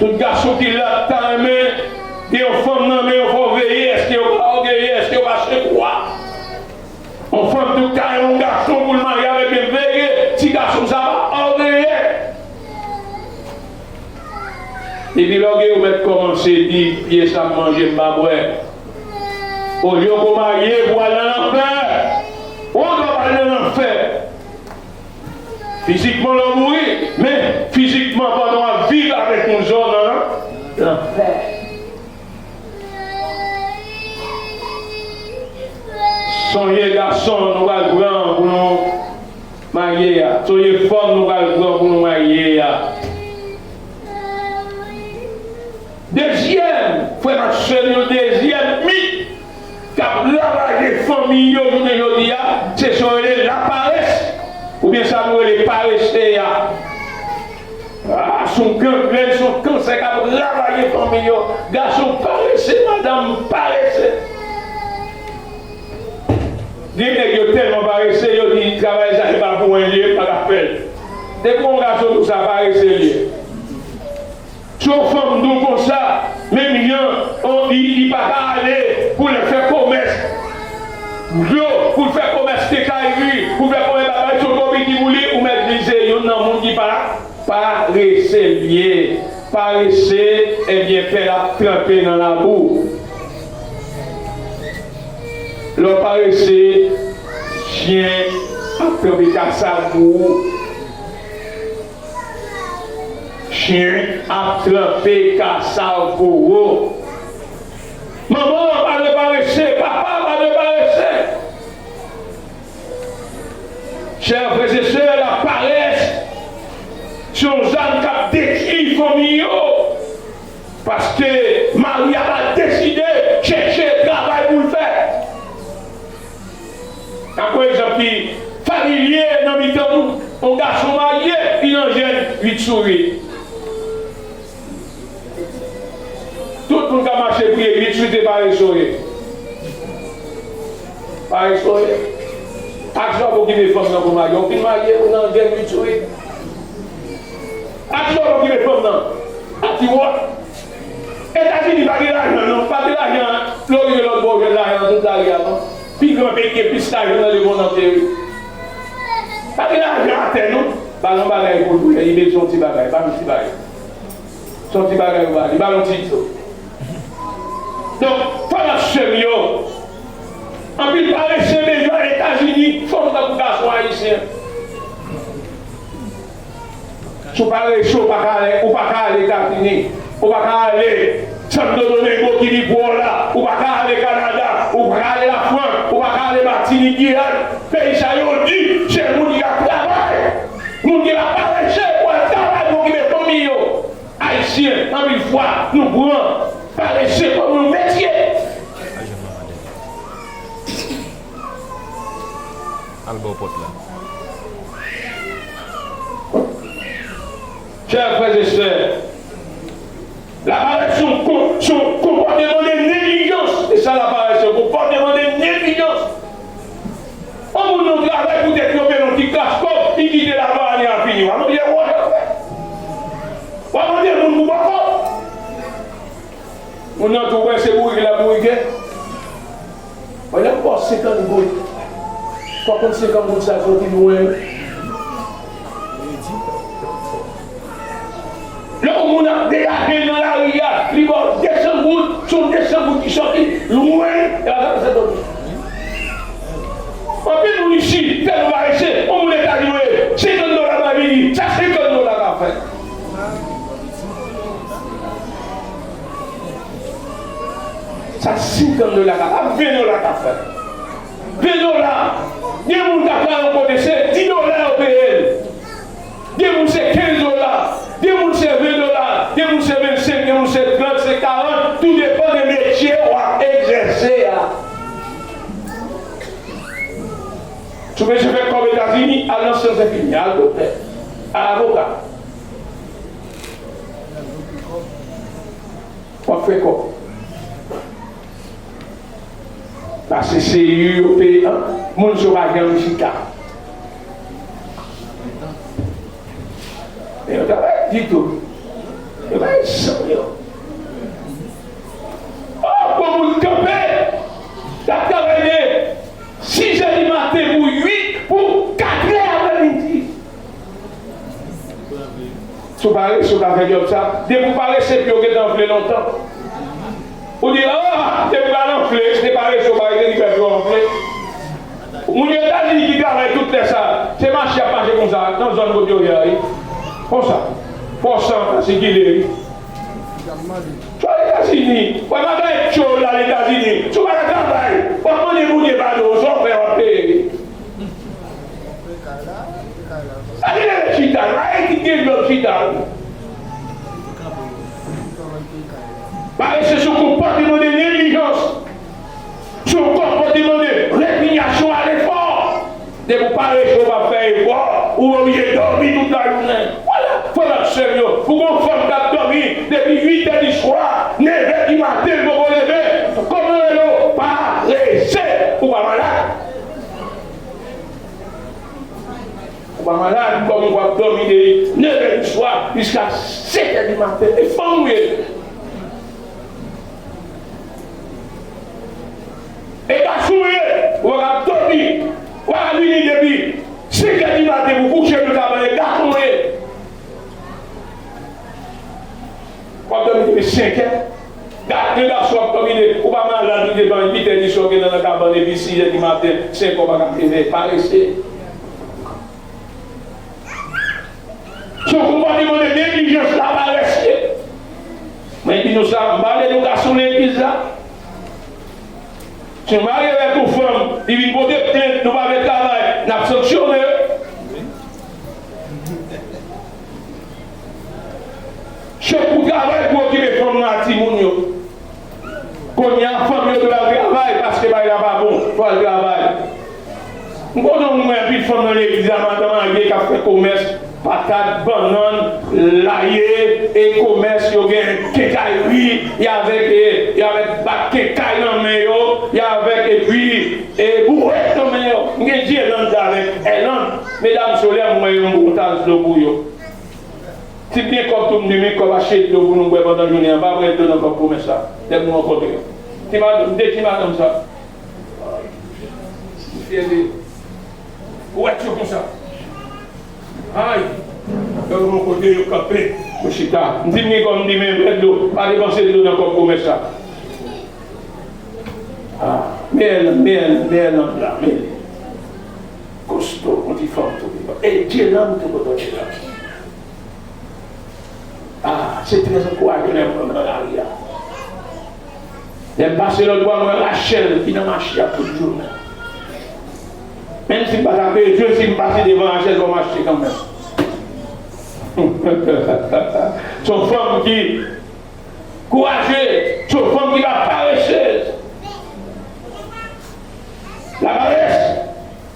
Tout gason ki la ta renmen gen yon fanm nan men yo, fò w veye, èske yo pa ògeye, èske yo pa se kwa. Yon fanm tou ka renmen yon gason pou l marye avèk, men veye, ti gason sa pa ògeye. Epi lògèy ou mèt kòmanse di, pye sa m manje, m pa bwè. Olye w ko marye pou al nan lanfè, ou dwe al nan lanfè. Fizikman lè w mouri, men fizikman pandan w ap viv avèk yon zòn nan lanfè. Sonje gason nou pral pran pou nou marye a. Sonje fanm nou pral pran pou nou marye a. Dezyèm, frè m ak sè m yo, dezyèm mit k ap ravaje fanmi yo jounen jodi a, se sa yo rele laparès, oubyen sa nou rele parese a. Ah, se yon gangrenn, se yon kansè k ap ravaje fanmi yo. Gason parese, madanm parese. Gen nèg yo tèlman parese, yo di travay sa se pa pou mwen li ye, m pa ka fè l. Depi yon gason tou sa parese li ye. Si yon fanm di w konsa, menm jan, on, li, li pa ka ale pou l fè komès dlo, pou l fè komès kenkayri, pou l fè komès bagay, si w twò piti pou li, ou mèt di se youn nan moun ki pa parese l ye. Parese, ebyen, pè l ap tranpe nan labou. Lè w parese, chen ap tranpe kasav pou ou. Chen ap tranpe kasav pou ou. Manman pa dwe parese, papa pa dwe parese. Chè frè e sè, laparès se yon zam k ap detwi fanmi yo. Paske mari a pa deside chèche travay pou l fè. N ap pran egzanp ki familye nan mitan nou, yon gason marye, li nan jèn uit sou uit. Tout moun k ap mache priye uit sou uit, se parese w ye. Parese w ye. Ak sa w okipe fanm nan pou marye, ou fin marye, ou nan jèn uit sou uit. Ak sa w okipe fanm nan. Ak ti wòch. Etazini pa gen lajan non, pa gen lajan, lè w rive lòt bò w jwenn lajan nan tout lari a non. Pi gran peyi ki gen plis lajan nan lemonn antye wi. Pa gen lajan atè non. Ba l yon bagay pou l, pou l, li bezwen yon ti bagay, ba l yon ti bagay. Se yon ti bagay ou ba li, ba l yon ti dlo. Donk, frè m ak sè m yo, anpil parese bezwen al Etazini, fanm tankou gason ayisyen. Si w parese, ou pa ka ale, ou pa ka ale Etazini, ou pa ka ale Santo Domingo ki pi pre w la, ou pa ka ale Kanada, ou pa ka ale Lafrans, ou pa ka ale Matinik, Giyàn. Peyi sa yo di, se moun ki ka travay, moun ki pa parese pou al travay pou okipe fanmi yo. Ayisyen, anpil fwa, nou pran parese kòm yon metye. Al bò pòt la. Chè frè e sè, laparès se yon kon-, se yon konpòteman de neglijans. E sa laparès se yon konpòteman de neglijans. Yon moun nan travay poutèt yo peye yon ti kras kòb, li kite lavan ane a fini. W ap mande wòch ap fè. W ap mande moun pou bòkò. Moun nan tou wè se bourike l ap bourike. Mwen lè m ba w senkant goud, fò w konn senkant goud sa soti lwen wi. Lè yon moun ap derape nan lari a, li ba w de san goud, se yon de san goud ki soti lwen, e pa sa soti. Anpil moun isit, tèlman parese, yon moun Etazini, senkant dola bay vini, sa senkant dola ka fè. Sa senkant dola ka, ven dola ka fè. Ven dola. Gen moun k ap travay yon kote, se dis dola yo peye l. Gen moun se kenz dola. Gen moun se ven dola. Gen moun se vennsenk, gen moun se trant, se karant. Tou depann de metye w ap egzèse a. Si w bezwen fè kòb Etazini, al nan Syans Enfini, al doktè, al avoka. W ap fè kòb. Paske se yo yo peye an. Moun sa yo pa janm chita. Men yo travay ditou. Yo bay san yo. Oh, bon moun kanpe. Y ap travay de sizè di maten pou uit, pou katrè aprèmidi. Si w parese, w ka fè djòb sa. Depi w parese, pye w gentan anfle lontan. Ou di, ah, depi w pral anfle, se parese w parese ki fè pye w anfle. Moun yo Etazini ki travay tout lè sa, se mache y ap mache konsa, nan zòn kote yo ye a, wi. Konsa. Fò san pa sikile, wi. Swa Etazini, w ap bay cho la Etazini. Si w pa ka travay, w ap mande Bondye padon, sa w fè, w ap peye. Sa ki rele chita, la e ki gen djòb chita. Parese se yon konpòteman de neglijans. Se yon konpòteman de rezinyasyon a lefò. Depi w parese, w p ap fè efò, ou oblije dòmi tout lajounen. Vwala, frè m ak sè m yo, pou gon fanm k ap dòmi depi uit è di swa, nèf è di maten, l poko leve, kòman yo rele w? Parese, ou pa malad. Ou pa malad, kòman w ap dòmi de nèf è di swa jiska sèt è di maten? E fanm ou ye. E gason w ye, ou pa ka dòmi, ou pa ka vini depi senk è di maten pou kouche nan kabann, e gason w ye. W ap dòmi depi senk è. Gade, gason w ap dòmi de, ou pa malad, ou depi uit è di swa w gentan nan kabann, epi sis è di maten, senk è w pa ka leve, parese. Se yon konpòteman de neglijans, laparès ye. Mwen di nou sa, m pale nou gason legliz la. Si w marye avèk yon fanm, li vin pote plent, nou pa vle travay, n ap sanksyone. Se pou travay pou okipe fanm nan ak timoun yo. Kounye a, fanm yo dwe al travay paske bagay la pa bon, fò al travay. M konnen w wè anpil fanm nan legliz la, madanm marye k ap fè komès patat, bannann, laye, e komès yo gen kenkayri, y avèk, e, y avèk bak kenkay nan men yo, y avèk epi, e, bourèt nan men yo. M gen Dyelann avèk Èlann. Medam, si w lè m wè yon bon tas dlo pou yo. Si m gen kòb tou, m di, men kòb achte dlo pou nou bwè pandan jounen an, pa bwè dlo nan kòb komès la, lè m rankontre yo. Ti madanm, de ti madanm sa. M fyè de yo. Ou wè yo konsa. Ay, lè yo rankontre yo kanpe, yo chita. M di, m gen kòb, m di, men bwè dlo, pa depanse dlo nan kòb komès la. Ah, men, men, men, men, la, men. Kosto, yon ti fanm tou. E Dyelann tou, kote Dyelann. Ah, se trè ankourajan lè m wè m nan lari a. Lè m pase lòt bò a, m wè Rachèl ki nan mache a tout jounen. Menm si m pa ta bezwen, si m pase devan Rachèl, fò m achte kanmenm. Se yon fanm ki kouraje, se yon fanm ki pa paresez. Laparès,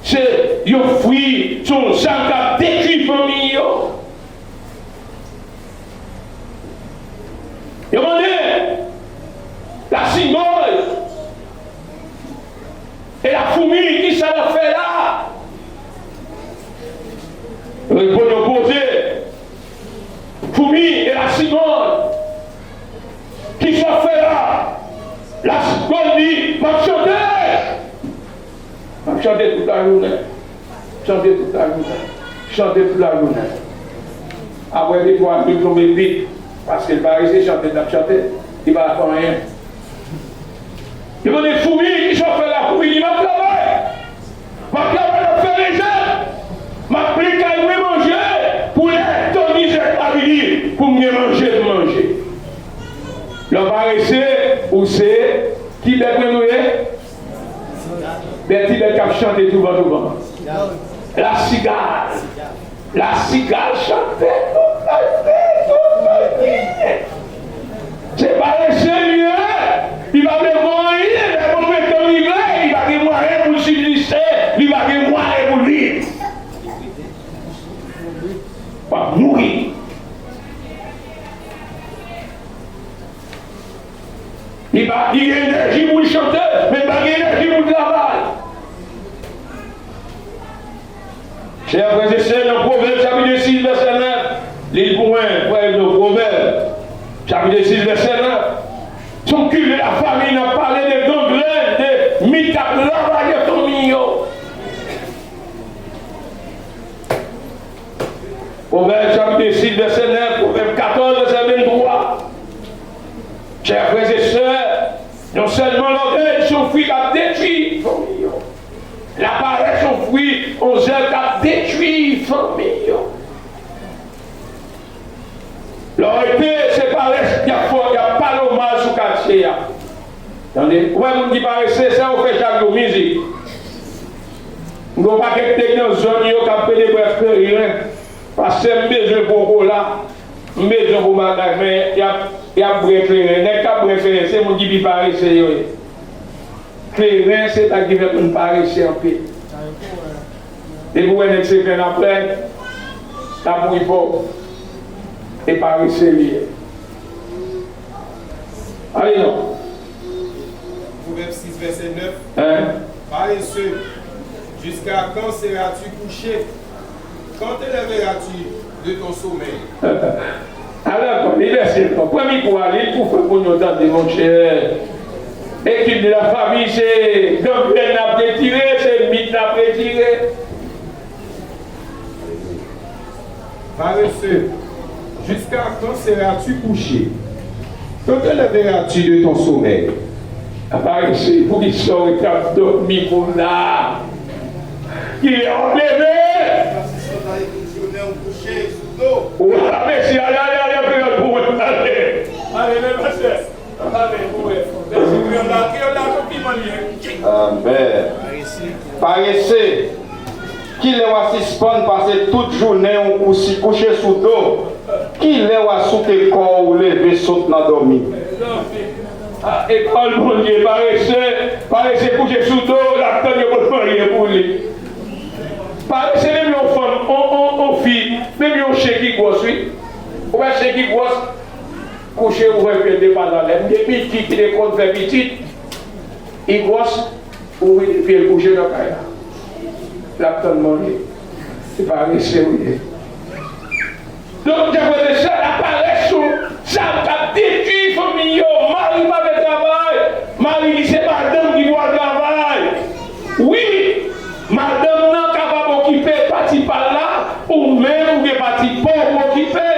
se yon fwi, se yon zam k ap detwi fanmi yo. Yo mande, la cigale et la fourmi, kisa w ap fè la? Reponn yo poze, foumi e la cigale. Kisa w ap fè la? Las Gold di, "M ap chante! M ap chante tout lajounen. Chante tout lajounen. Chante tout lajounen." Apre de twa jou, l tonbe bit, paske l pa rese chante, l t ap chante, li pa fè anyen. Li mande foumi, "Kisa w fè la, foumi?" Li di, "M ap travay. M ap travay, m ap fè rejèt. M ap plen kay mwen manje pou lè tan mizè ka vini, pou m gen manje pou m manje." Lè w parese, ou se ki bèt menm ou ye? Bèt, ti bèt k ap chante touvan touvan. Lasigal. Lasigal chante tout lajounen, tout lajounen. Se parese li ye. Li pa vle fè anyen. Lè moman tan rive, li pa gen mwayen pou l sibziste. Li pa gen mwayen pou l viv. W ap mouri. Li pa, li gen enèji pou l chante, men li pa gen enèji pou l travay. Chè frè e sè, nan Pwovèb chapit sis, vèsè nèf, li l pou mwen, frè yo, Pwovèb chapit sis, vèsè nèf. Se yon kilte lafanmi, n ap pale de gangrèn, de mit k ap ravaje fanmi yo. Pwovèb chapit sis, vèsè nèf, Pwovèb katòz, vèsè venntwa. Chè frè e sè, non sèlman lògèy se yon fwi k ap detwi fanmi yo. Laparès se yon fwi, yon zèv k ap detwi fanmi yo. Lè w rete, se parès y ap fè, y ap pale w mal sou katye a. Tande, ou wè moun ki parese, sa yo fè chak jou, mizik. M gen yon pakèt nèg nan zòn yo k ap pede bwè kleren. Pastè, m bezwen pwokola, m bezwen bon bagay, men y ap, y ap bwè kleren. Nèg k ap bwè kleren, se moun ki pi parese yo ye. Kleren, se bagay ki fè moun parese anpil. Depi w wè nèg se pen aprè, l ap mouri pòv. E parese li ye. Ale non. Pwovèb sis, vèsè nèf. Hein? Paresseux, jusqu'à quand seras-tu couché? Quand te lèveras-tu de ton sommeil? Alò, li vèse ankò. Pran mikwo a, li pou fè moun yo tande, monchè. Etid de la fami, se gangrèn n ap retire, se mit n ap retire. Paresseux, jusqu'à quand seras-tu couché? Quand te lèveras-tu de ton sommeil? Parese, poukisa w rete ap dòmi konsa? Kilè w ap leve? Wa, mesye, ale, ale, ale, ale, ale, ale, ale, mesye. Amèn. Parese, kilè w a sispann pase tout jounen w kousi-, kouche sou do? Kilè w a souke kò w leve sot nan dòmi? A, e pawòl Bondye, parese, parese kouche sou do, l ap tann yo pot manyen pou li. Parese menm yon fanm, on, on, on fi, menm yon chen ki gwòs, wi. Ou wè chen ki gwòs, kouche ouvè pye l de pa zalè. M gen pitit ki te konn fè pitit, li gwòs, ouvri pye l kouche nan kay la. L ap tann manje. Se parese w ye. Donk, chè frè e sè, laparès se yon zam k ap detwi fanmi yo. Mari pa vle travay. Mari di se madanm ki pou al travay. Wi, madanm nan kapab okipe pati pa l la, ou menm ou gen pati pa w pou okipe.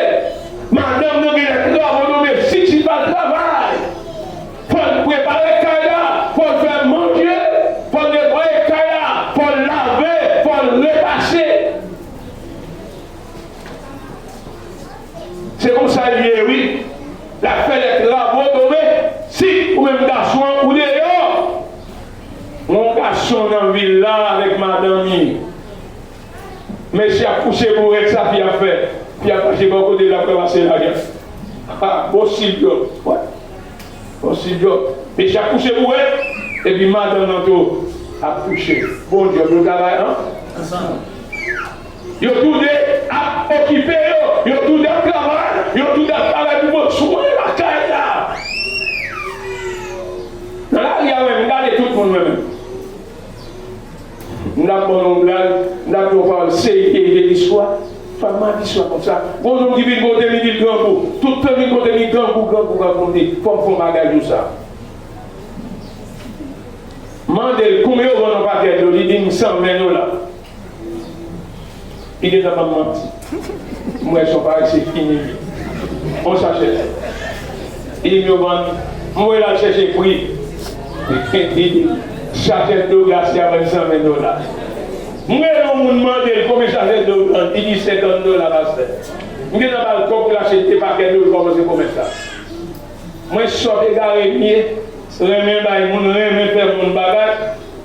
Madanm nan gen lè travo domestik si l pa al travay. Fò l prepare kay la, fò l fè manje, fò l netwaye kay la, fò l lave, fò l repase. Se konsa l ye, wi. L ap fè lè travo domestik, ou menm gason an, ou deyò. Yon gason nan vil la avèk madanm li. Mesye ap pouse bourèt, sa fi ap fè. Fi ap mache bò kote l ap ranmase lajan. Ha, bon si djòb. Wè. Bon si djòb. Mesye ap pouse bourèt, epi madanm nan tou ap kouche. Bon djòb, yo travay an. Yo toude ap okipe yo, yo toude ap travay, yo toude ap travay pou pran swen lakay la. Nan lari a menm, m gade tout moun menm. M t ap ban nou yon blag, m t ap di yon pawòl serye de listwa. Fò m ap di sa konsa. Gon nonm ki vin kote m, li di l grangou. Tout tan vin kote m, li grangou, grangou, grangou. M di, fò m fè yon bagay pou sa. M mande l konbyen yo vann yon pakèt dlo, li di m san ven dola. Li gentan ban m manti. M wè se yon parese fini li. On sachè. Li di m yo vann, m voye l al chèche pri. Li di, sachè dlo glase a vann san ven dola. M rele yon moun mande l konbyen sachè dlo vann, li di senkant dola pastè. M gentan ba l kòb pou l achte de pakèt dlo, l kòmanse komès la. Mwen sòt egare m ye, renmen bay moun, renmen fè moun bagay.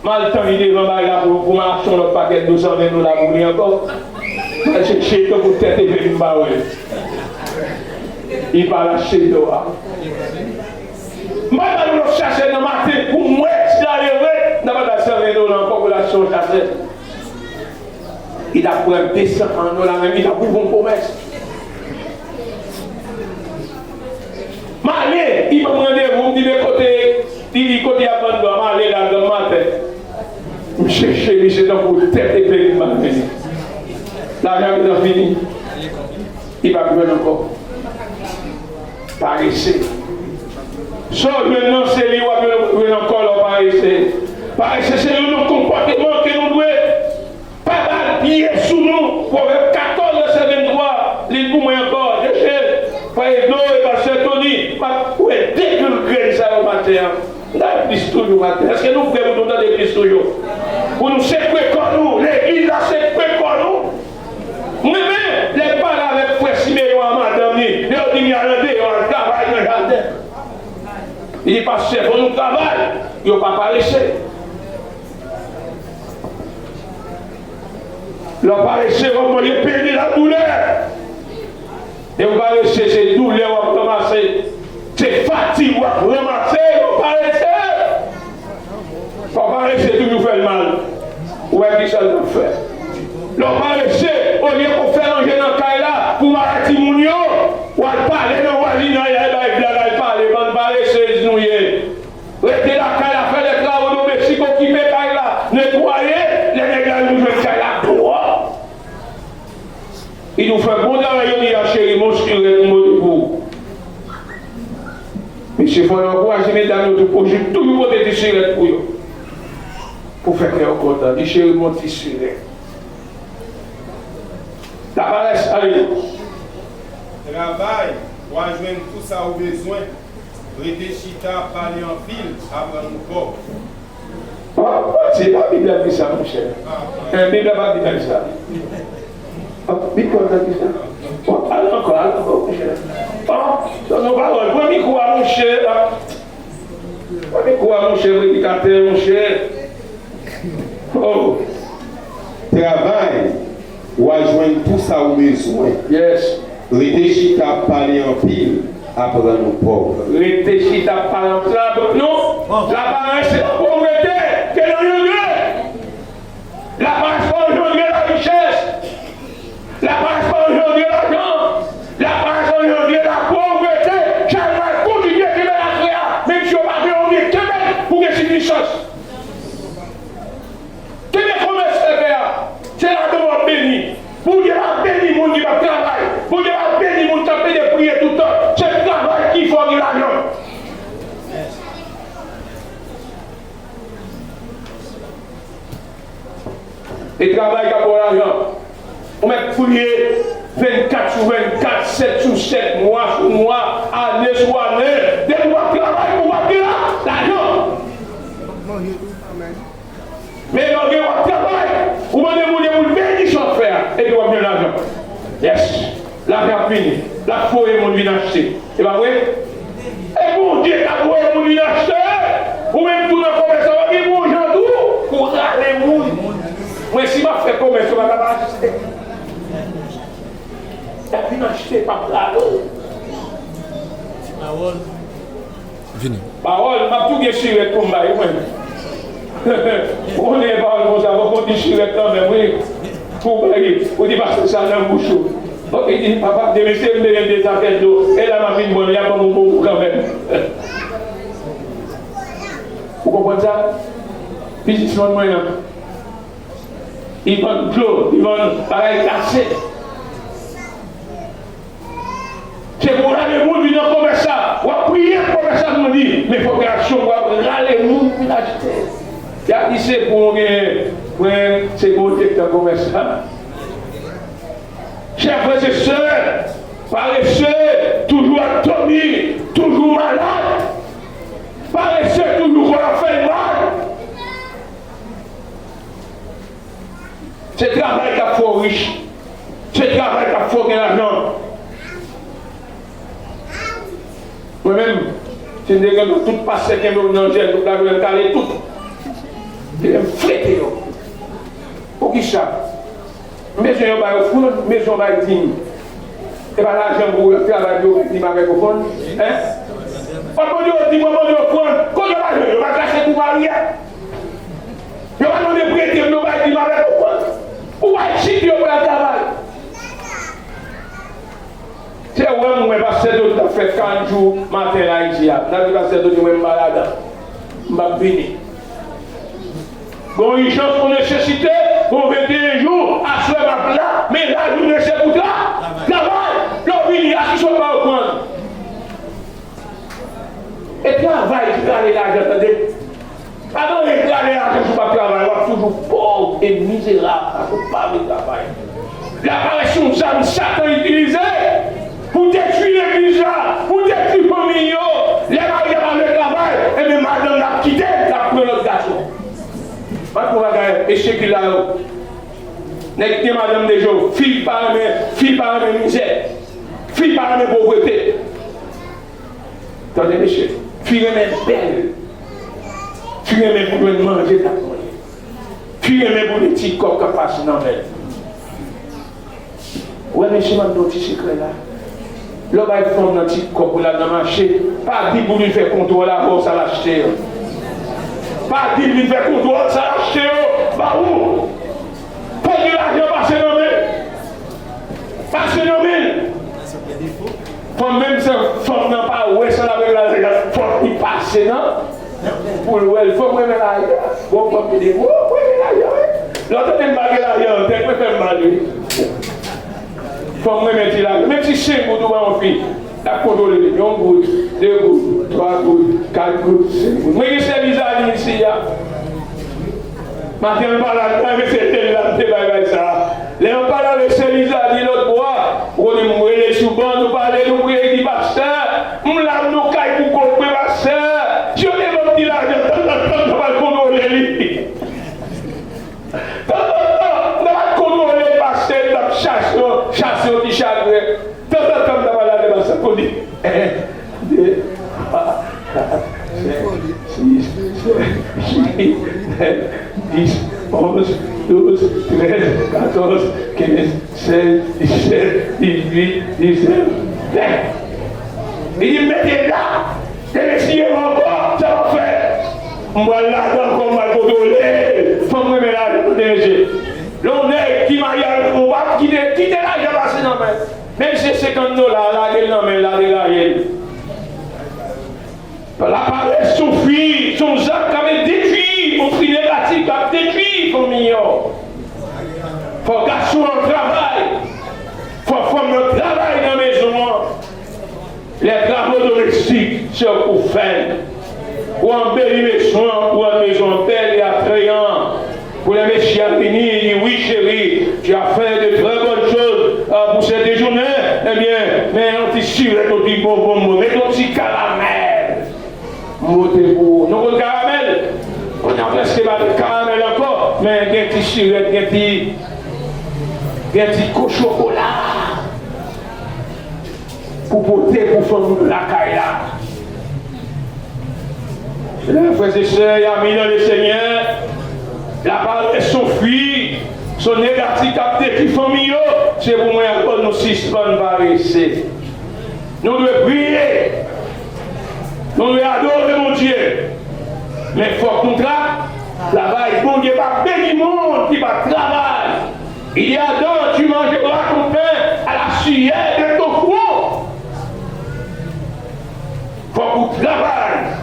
M al tann li devan bagay la pou, pou m al achte yon lòt pakèt de san ven dola pou li ankò. M al chèche tankou tèt epe m pa wè l. Li pa al achte dlo a. M pa al yon lòt chachè nan maten pou m wè si l ale vre. M ta pral bay san ven dola ankò pou l achte yon chachè. Li t ap pran de san dola, men li t ap ouvri yon komès. M ale, li ban m randevou, m di, men kote, li di, kote y ap vann dlo a, m ale la, granm maten. M chèche li, se tankou tèt epe m pa jwenn li. Lajan gentan fini. Li p ap jwenn ankò. Parese. Sa w jwenn nan, se li w ap jwenn ankò lè w parese. Parese se youn nan konpòteman ke nou dwe pa ba l pye sou nou. Pwovèb katòz, vèsè venntwa, li l pou mwen ankò. Chèche, frè Edo e pastè Tony, m ap kwè de grenn sa yo maten an. N a plis toujou maten. Èske nou prè pou nou tande plis toujou? Pou nou sekwe kò nou, legliz la sekwe kò nou. Mwen menm, lè m pale avèk frè Simeyon a madanm li, lè yo di m y al andeyò, al travay nan jaden. Li di, pastè, fò nou travay. Yo pa parese. Lè w parese, w ap manje pen de ladoulè. Lè w parese, se doulè w ap ranmase. Se fatig w ap ranmase, lè w parese. Lè w parese, toujou fè l mal. Ou wè kisa l ap fè. Lè w parese, olye pou w fè ranje nan kay la, pou w ba timoun yo, w al pale nan vwazinay la, al bay blag, al pale, bann parese nou ye. Rete lakay la, fè lè travo domestik, okipe kay la, netwaye, lè nèg la vin jwenn kay la pwòp. Li di w fè bon travay jodi a, cheri, m on sirèt m pote pou ou. Mesye, fò n ankouraje medam yo tou, pou yo toujou pote ti sirèt pou yo. Pou fè kè yo kontan. Di cheri m on ti sirèt. Laparès, ale. Travay, w a jwenn tou sa ou bezwen. Rete chita ap pale anpil, aprann ou pòv. Bon, bon, se pa Bib la di sa, monchè. Eh, Bib la pa di bagay sa. Bon, Bib la di sa. Bon, al ankò, al ankò, monchè. Bon, se yon pawòl. Pran mikwo a, monchè. Pran mikwo a, monchè, predikatè, monchè. Oh. Travay, w a jwenn tou sa ou bezwen. Yes. Rete chita ap pale anpil, aprann ou pòv. Rete chita ap pale anpil, aprann nou. Laparès se lapovrete, ke nan yon de. Laparès pa anjandre larichès. Laparès pa anjandre lajan. Laparès anjandre lapovrete. Chak mwa kontinye kenbe lakle a. Menm si yo pa vle, ou vle kenbe pou gen sibsistans. Kenbe komès fè a. Se ladan w ap beni. Bondye pa beni moun ki p ap travay. Bondye pa beni moun k ap pede priye tout tan. Se travay ki fè w gen lajan. E travay k ap ba w lajan. Ou mèt priye vennkat sou vennkat, sèt sou sèt, mwa sou mwa, ane sou ane. Depi w ap travay, ou ap gen la, lajan. Men lè w gen, w ap travay, ou mande Bondye pou l beni sa w ap fè a, epi w ap gen lajan. Yes. Lajan ap vini. L ap voye moun vin achte. Se pa vre? E Bondye k ap voye moun vin achte. Ou menm tou nan komès la, w ap gen bon jan tou pou w rale moun. Mwen, si m ap fè komès, yo pa t ap achte. Y ap vin achte, p ap rale w. Ti pawòl. Vini. Pawòl, m ap tou gen sirèt pou m bay, ou menm. Ou konnen pawòl konsa, fòk ou di sirèt kanmenm, wi. Pou w bay, ou di pastè sa nan bouch ou. Fòk li di, papa, demen se m bezwen de zafè dlo. E la m ap vin bon, y ap ban m yon bon kou kanmenm. Ou konprann sa? Biznismann mwen an. Li vann dlo, li vann bagay glase. Se pou w rale moun vin nan komès la. W ap priye pou komès la grandi. Men fòk gen aksyon, w ap rale moun vin achte. Y a di se pou w genyen, mwen, se Bondye k nan komès la. Chè frè e sè, parese toujou ap dòmi, toujou malad. Parese toujou kò l ap fè l mal. Se travay k ap fè w rich. Se travay k ap fè w gen lajan. Mwen menm, si m te gen tout pastè kenbe w nan jèn, tout la jwenn kale tout. Te gen m frete yo. Poukisa? M bezwen yo bay ofrann, m bezwen yo bay dim. E pa lajan pou yo travay pou yo bay dim avèk ofrann? Hein? W ap mande yo dim, w ap mande yo ofrann. Kote yo pa jwenn? Yo pa krache kou mari a. Yo pa mande prete m, yo bay dim avèk ofrann. Ou pa chite yo pou y al travay. Se wè m wè pastè Tony t ap fè karant jou maten la isi a. N ap di pastè Tony, mwen m pa ladan. M p ap vini. Gon ijans, gon nesesite, gon venteyen jou, aswè m ap la, men lajounen se pou tra-, travay. Lè w vini, a kisa w pa ofrann? E travay ki rale lajan, tande. Pa gen anyen ki rale lajan si w p ap travay, w ap toujou pòv e mizerab paske w pa vle travay. Laparès se yon zam Satan itilize pou detwi legliz la, pou detwi fanmi yo. Lè mari a pa vle travay, ebyen madanm l ap kite l, l ap pran lòt gason. Gad yon bagay, mesye ki la yo. Nèg ki gen madanm deja, fi pa renmen, fi pa renmen mizè. Fi pa renmen povrete. Tande mesye, fi renmen bèl. Fi renmen pou jwenn manje k ap manyen. Fi renmen pou gen ti kòb k ap pase nan men l. Ou wè mesye, m ap di w ti sekrè la. Lè w bay fanm nan ti kòb pou l al nan mache, pa di l pou l vin fè kontwòl avè w sa l achte an. Pa di l vin fè kontwòl sa l achte yo ba ou. Fò l gen lajan pase nan men l. Pase nan men l. Fò menm si fanm nan pa wè sa l ap regle avèk la, fòk li pase nan pou l wè l. Fò mwen renmen lajan. Bon, fanm ki di, "Wo, mwen renmen lajan, wi." Lè w tande m pa gen lajan, tèt mwen fè m mal, wi. Fò mwen renmen ti lajan. Menm si senk goud ou ba yon fi, l ap kontwole li. Yon goud, de goud, twa goud, kat goud, senk goud. Mwen gen sè Lizali isi a. Maten an, m pale ak mwen, mesye te la, m te bay bay sa. Lè m pale avèk sè Lizali lòt bò a, ou konnen m rele sou ban, nou pale, nou priye, li di, "Pastè, m la, m nan kay pou kòb mwen, pastè. Si yo te ban m ti lajan, tanzantan, m ta pral kontwole li." Tanzantan, m ta pral kontwole pastè, m t ap chase, chase yon ti chagren. Tanzantan, m ta pral ale pastè, kote? Sis, sèt, dis, onz, douz, trèz, katòz, kenz, sèz, disèt, dizuit, diznèf, ven. Li di m mete la, te resiye m ankò, sa w ap fè? M pral ladan ankò, m pral kontwole. Fanm renmen lajan, tande mesye. Lè yon nèg ki marye avèk ou, w ap kite, kite lajan pase nan men l. Menm si se senkant dola, lage l nan men l, lage l. Laparès se yon fwi, se yon zam k ap detwi, yon fwi negatif k ap detwi fanmi an. Fò gason an travay, fò fanm nan travay nan mezon an. Les travaux domestiques se pou fè l. Pou anbeli mezon an, pou rann mezon an bèl e atreyan. Pou lè mesye a vini, li di, "Oui, chérie, tu as fait de très bonnes choses, euh, pour cette journée." Ebyen, men yon ti sirèt, yon ti bonbon, mwen, met yon ti karamèl. M pote pou ou. Nou konn karamèl? Kounye a prèske pa gen karamèl ankò, men gen ti sirèt, gen ti, gen ti ko chokola pou pote pou fanmi w lakay la. Frè e sè, amis dans le Seigneur, laparès se yon fwi, se yon negatif k ap detwi fanmi yo. Se pou mwen ak ou, nou sispann parese. Nou dwe priye. Nou dwe adore Bondye. Men fòk nou tra-, travay. Bondye pa beni moun ki pa travay. Il dit, Adam, tu mangeras ton pain à la sueur de ton front. Fòk ou travay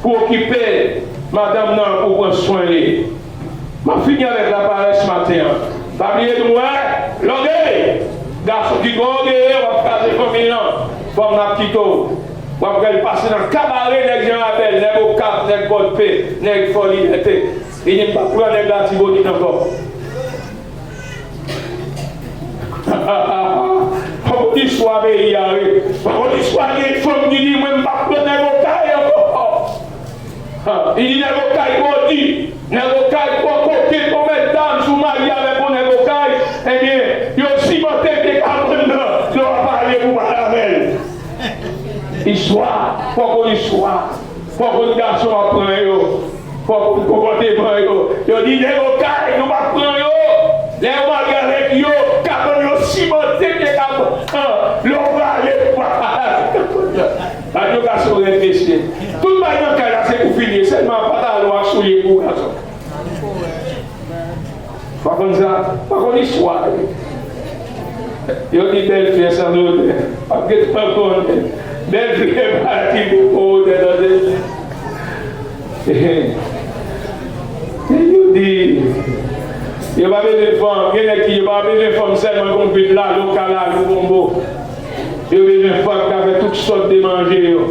pou okipe madanm nan, pou pran swen li. M ap fini avèk laparès maten an. Pa bliye di m, wè, lògèy. Gason ki twò ògeye, w ap kraze fanmi l lan. Fanm nan ap kite w. W ap wè l pase nan kabare nèg Jan Rabèl, nèg Okap, nèg Pòdpe, nèg Fò Libète. Li di, "M p ap pran nèg Latibonit ankò." Fòk ou di istwa peyi a, wi. Fòk ou di istwa gen fanm ki di, "Mwen, m p ap pran nèg Okay ankò." Ha, li di, "Nèg Okay twò di, nèg Okay twò koken, twò mètdam, si w marye avèk yon nèg Okay, ebyen, yo simante pye kabann nan, lè w ap ale pou pale avè l." Istwa, fòk ou di istwa. Fòk ou di gason ap pran yo. Fòk ou di konpòteman yo. Yo di nèg Okay, nou p ap pran yo. Lè yo marye avèk yo, kabann yo simante pye kabann nan. Lè w prale, w pa pa di yo gason rèd mesye. Tout bagay nan kay la se pou fini. Sèlman pantalon ak soulye pou gason. Pa konn sa? Pa konn istwa. Yo di bèlfi san odè. Pa gentan konnen. Bèlfi e pati pou fon odè, tande. Yo di, yo pa bezwen fanm. Gen nèg ki yo pa bezwen fanm sèlman konn vit la, lokal la, yo konbo. Yo bezwen fanm ki ka fè tout sòt de manje yo.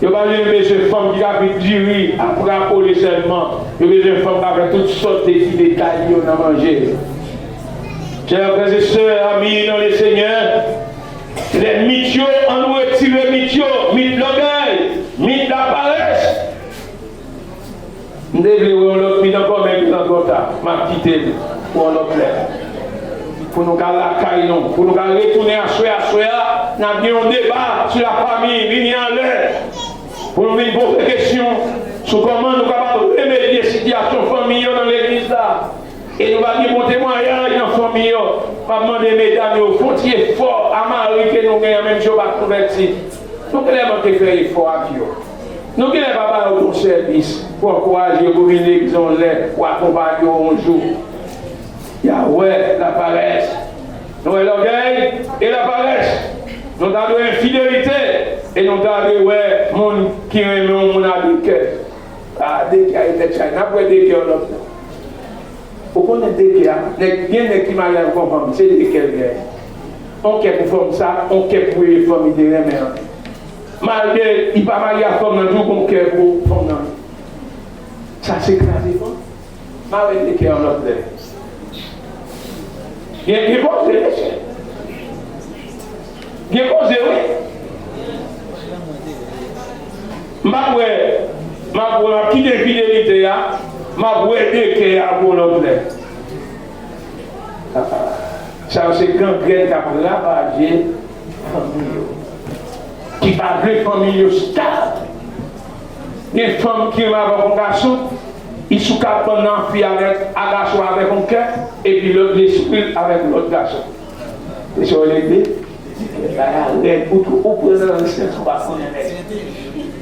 Yo pa bezwen fanm ki ka vit diri, apre akole sèlman. Yo bezwen fanm ki ka fè tout sòt de ti detay yo nan manje. Chers frères et sœurs, amis dans le Seigneur, lè mit yo, ann retire mit yo, mit lògèy, mit laparès. M te vle wè yon lòt mit ankò, men li twò ta. M ap kite l pou yon lòt lè. Pou nou ka lakay nou, pou nou ka retounen aswè, aswè a, n ap gen yon deba sou lafanmi, vini anlè. Pou nou vin poze kesyon sou kòman nou kapab remedye sitiyasyon fanmi yo nan legliz la. E nou pa gen bon temwayaj nan fanmi yo. M ap mande medam yo, fè yon ti efò a mari ke nou gen an, menm si yo pa konvèti. Nou genlè manke fè efò ak yo. Nou genlè pa ba yo bon sèvis pou ankouraje yo, pou vin legliz yon lè, pou akonpaye yo yon jou. Y a wè laparès. Nou wè lògèy e laparès. Nou ta dwe enfidelite e nou ta dwe wè moun ki renmen yon moun a de kè. A, de kè a e tèt chaje. N ap wè de kè yon lòt lè. Ou konnen de kè a, nèg, gen nèg ki marye avèk yon fanm, se de kè l genyen. Yon kè pou fanm sa, yon kè pou fanm li te renmen an. Malgre li pa marye ak fanm nan, toujou gon kè pou fanm nan. Sa se kraze fanm. M a wè de kè yon lòt lè. Gen, gen koze, mesye. Gen koze, wi. M ap wè, m ap wè, m ap kite fidelite a, m ap wè de kè a pou lòt lè. Sa yo se gangrèn k ap ravaje fanmi yo. Ki pa vle fanmi yo stab. Gen fanm ki renmen avèk yon gason, li sou kabann nan fi avèk, a gason avèk yon kè, epi lòt lespri l avèk lòt gason. Se sa w rele de, bagay la rèd, ou tou, ou pran nan zen san w pa konnen nèg.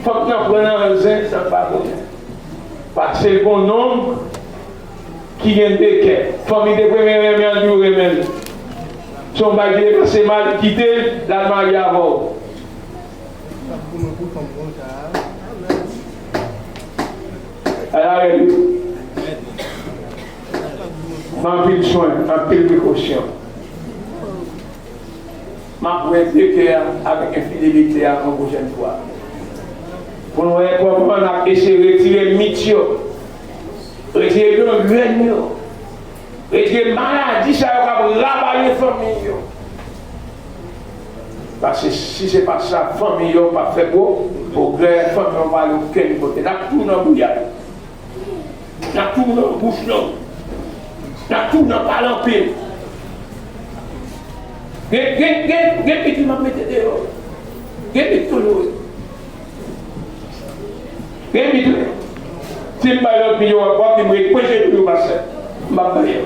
Fanm nan pran nan zen san l pa konnen. Paske l gon nonm ki gen de kè. Fanmi te premye renmen an, di w renmen l. Se yon bagay ki te pase mal, li kite l, l al marye avè w. Ala rèl. Pran anpil swen, anpil prekosyon. M ap wè de kè a avèk enfidelite a yon pwochèn fwa. Pou n wè kòman n ap eseye retire mit yo, retire gangrèn yo, retire maladi sa yo k ap ravaje fanmi yo. Paske si se pa sa, fanmi yo p ap fè pwo-, pwogrè, fanmi yo p ap ale okenn kote. N ap tou nan bouyay. N ap tou nan bouch long. N ap tou nan pale anpil. Gen, gen, gen, gen pitit m ap mete deyò. Gen pitit toujou. Gen pitit. Si m bay lòt pitit, w ap, w ap di m ret pran jenou yo, pastè. M p ap bay yo.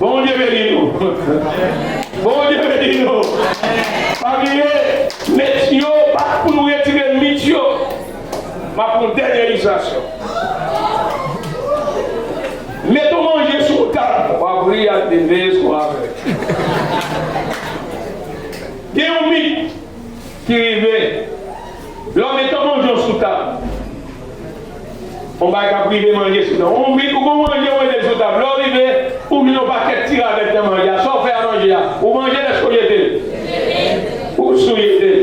Bondye beni nou. Bondye beni nou. Pa bliye, met yo, pa pou nou retire mit yo. M ap pran dènye ilistrasyon. Met yon manje sou tab. W ap ri ak de veye sou avè. Gen yon mit ki rive. Lè w met yon manje sou tab, yon bagay k ap rive manje sou tab. Yon mit, ou gon manje ou mete sou tab. Lè w rive, ou jwenn yon pakèt ti ravèt nan manje a. Sa w fè a manje a? Ou manje l, èske w jete l? Ou sou jete l.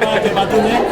Arete pa tounen.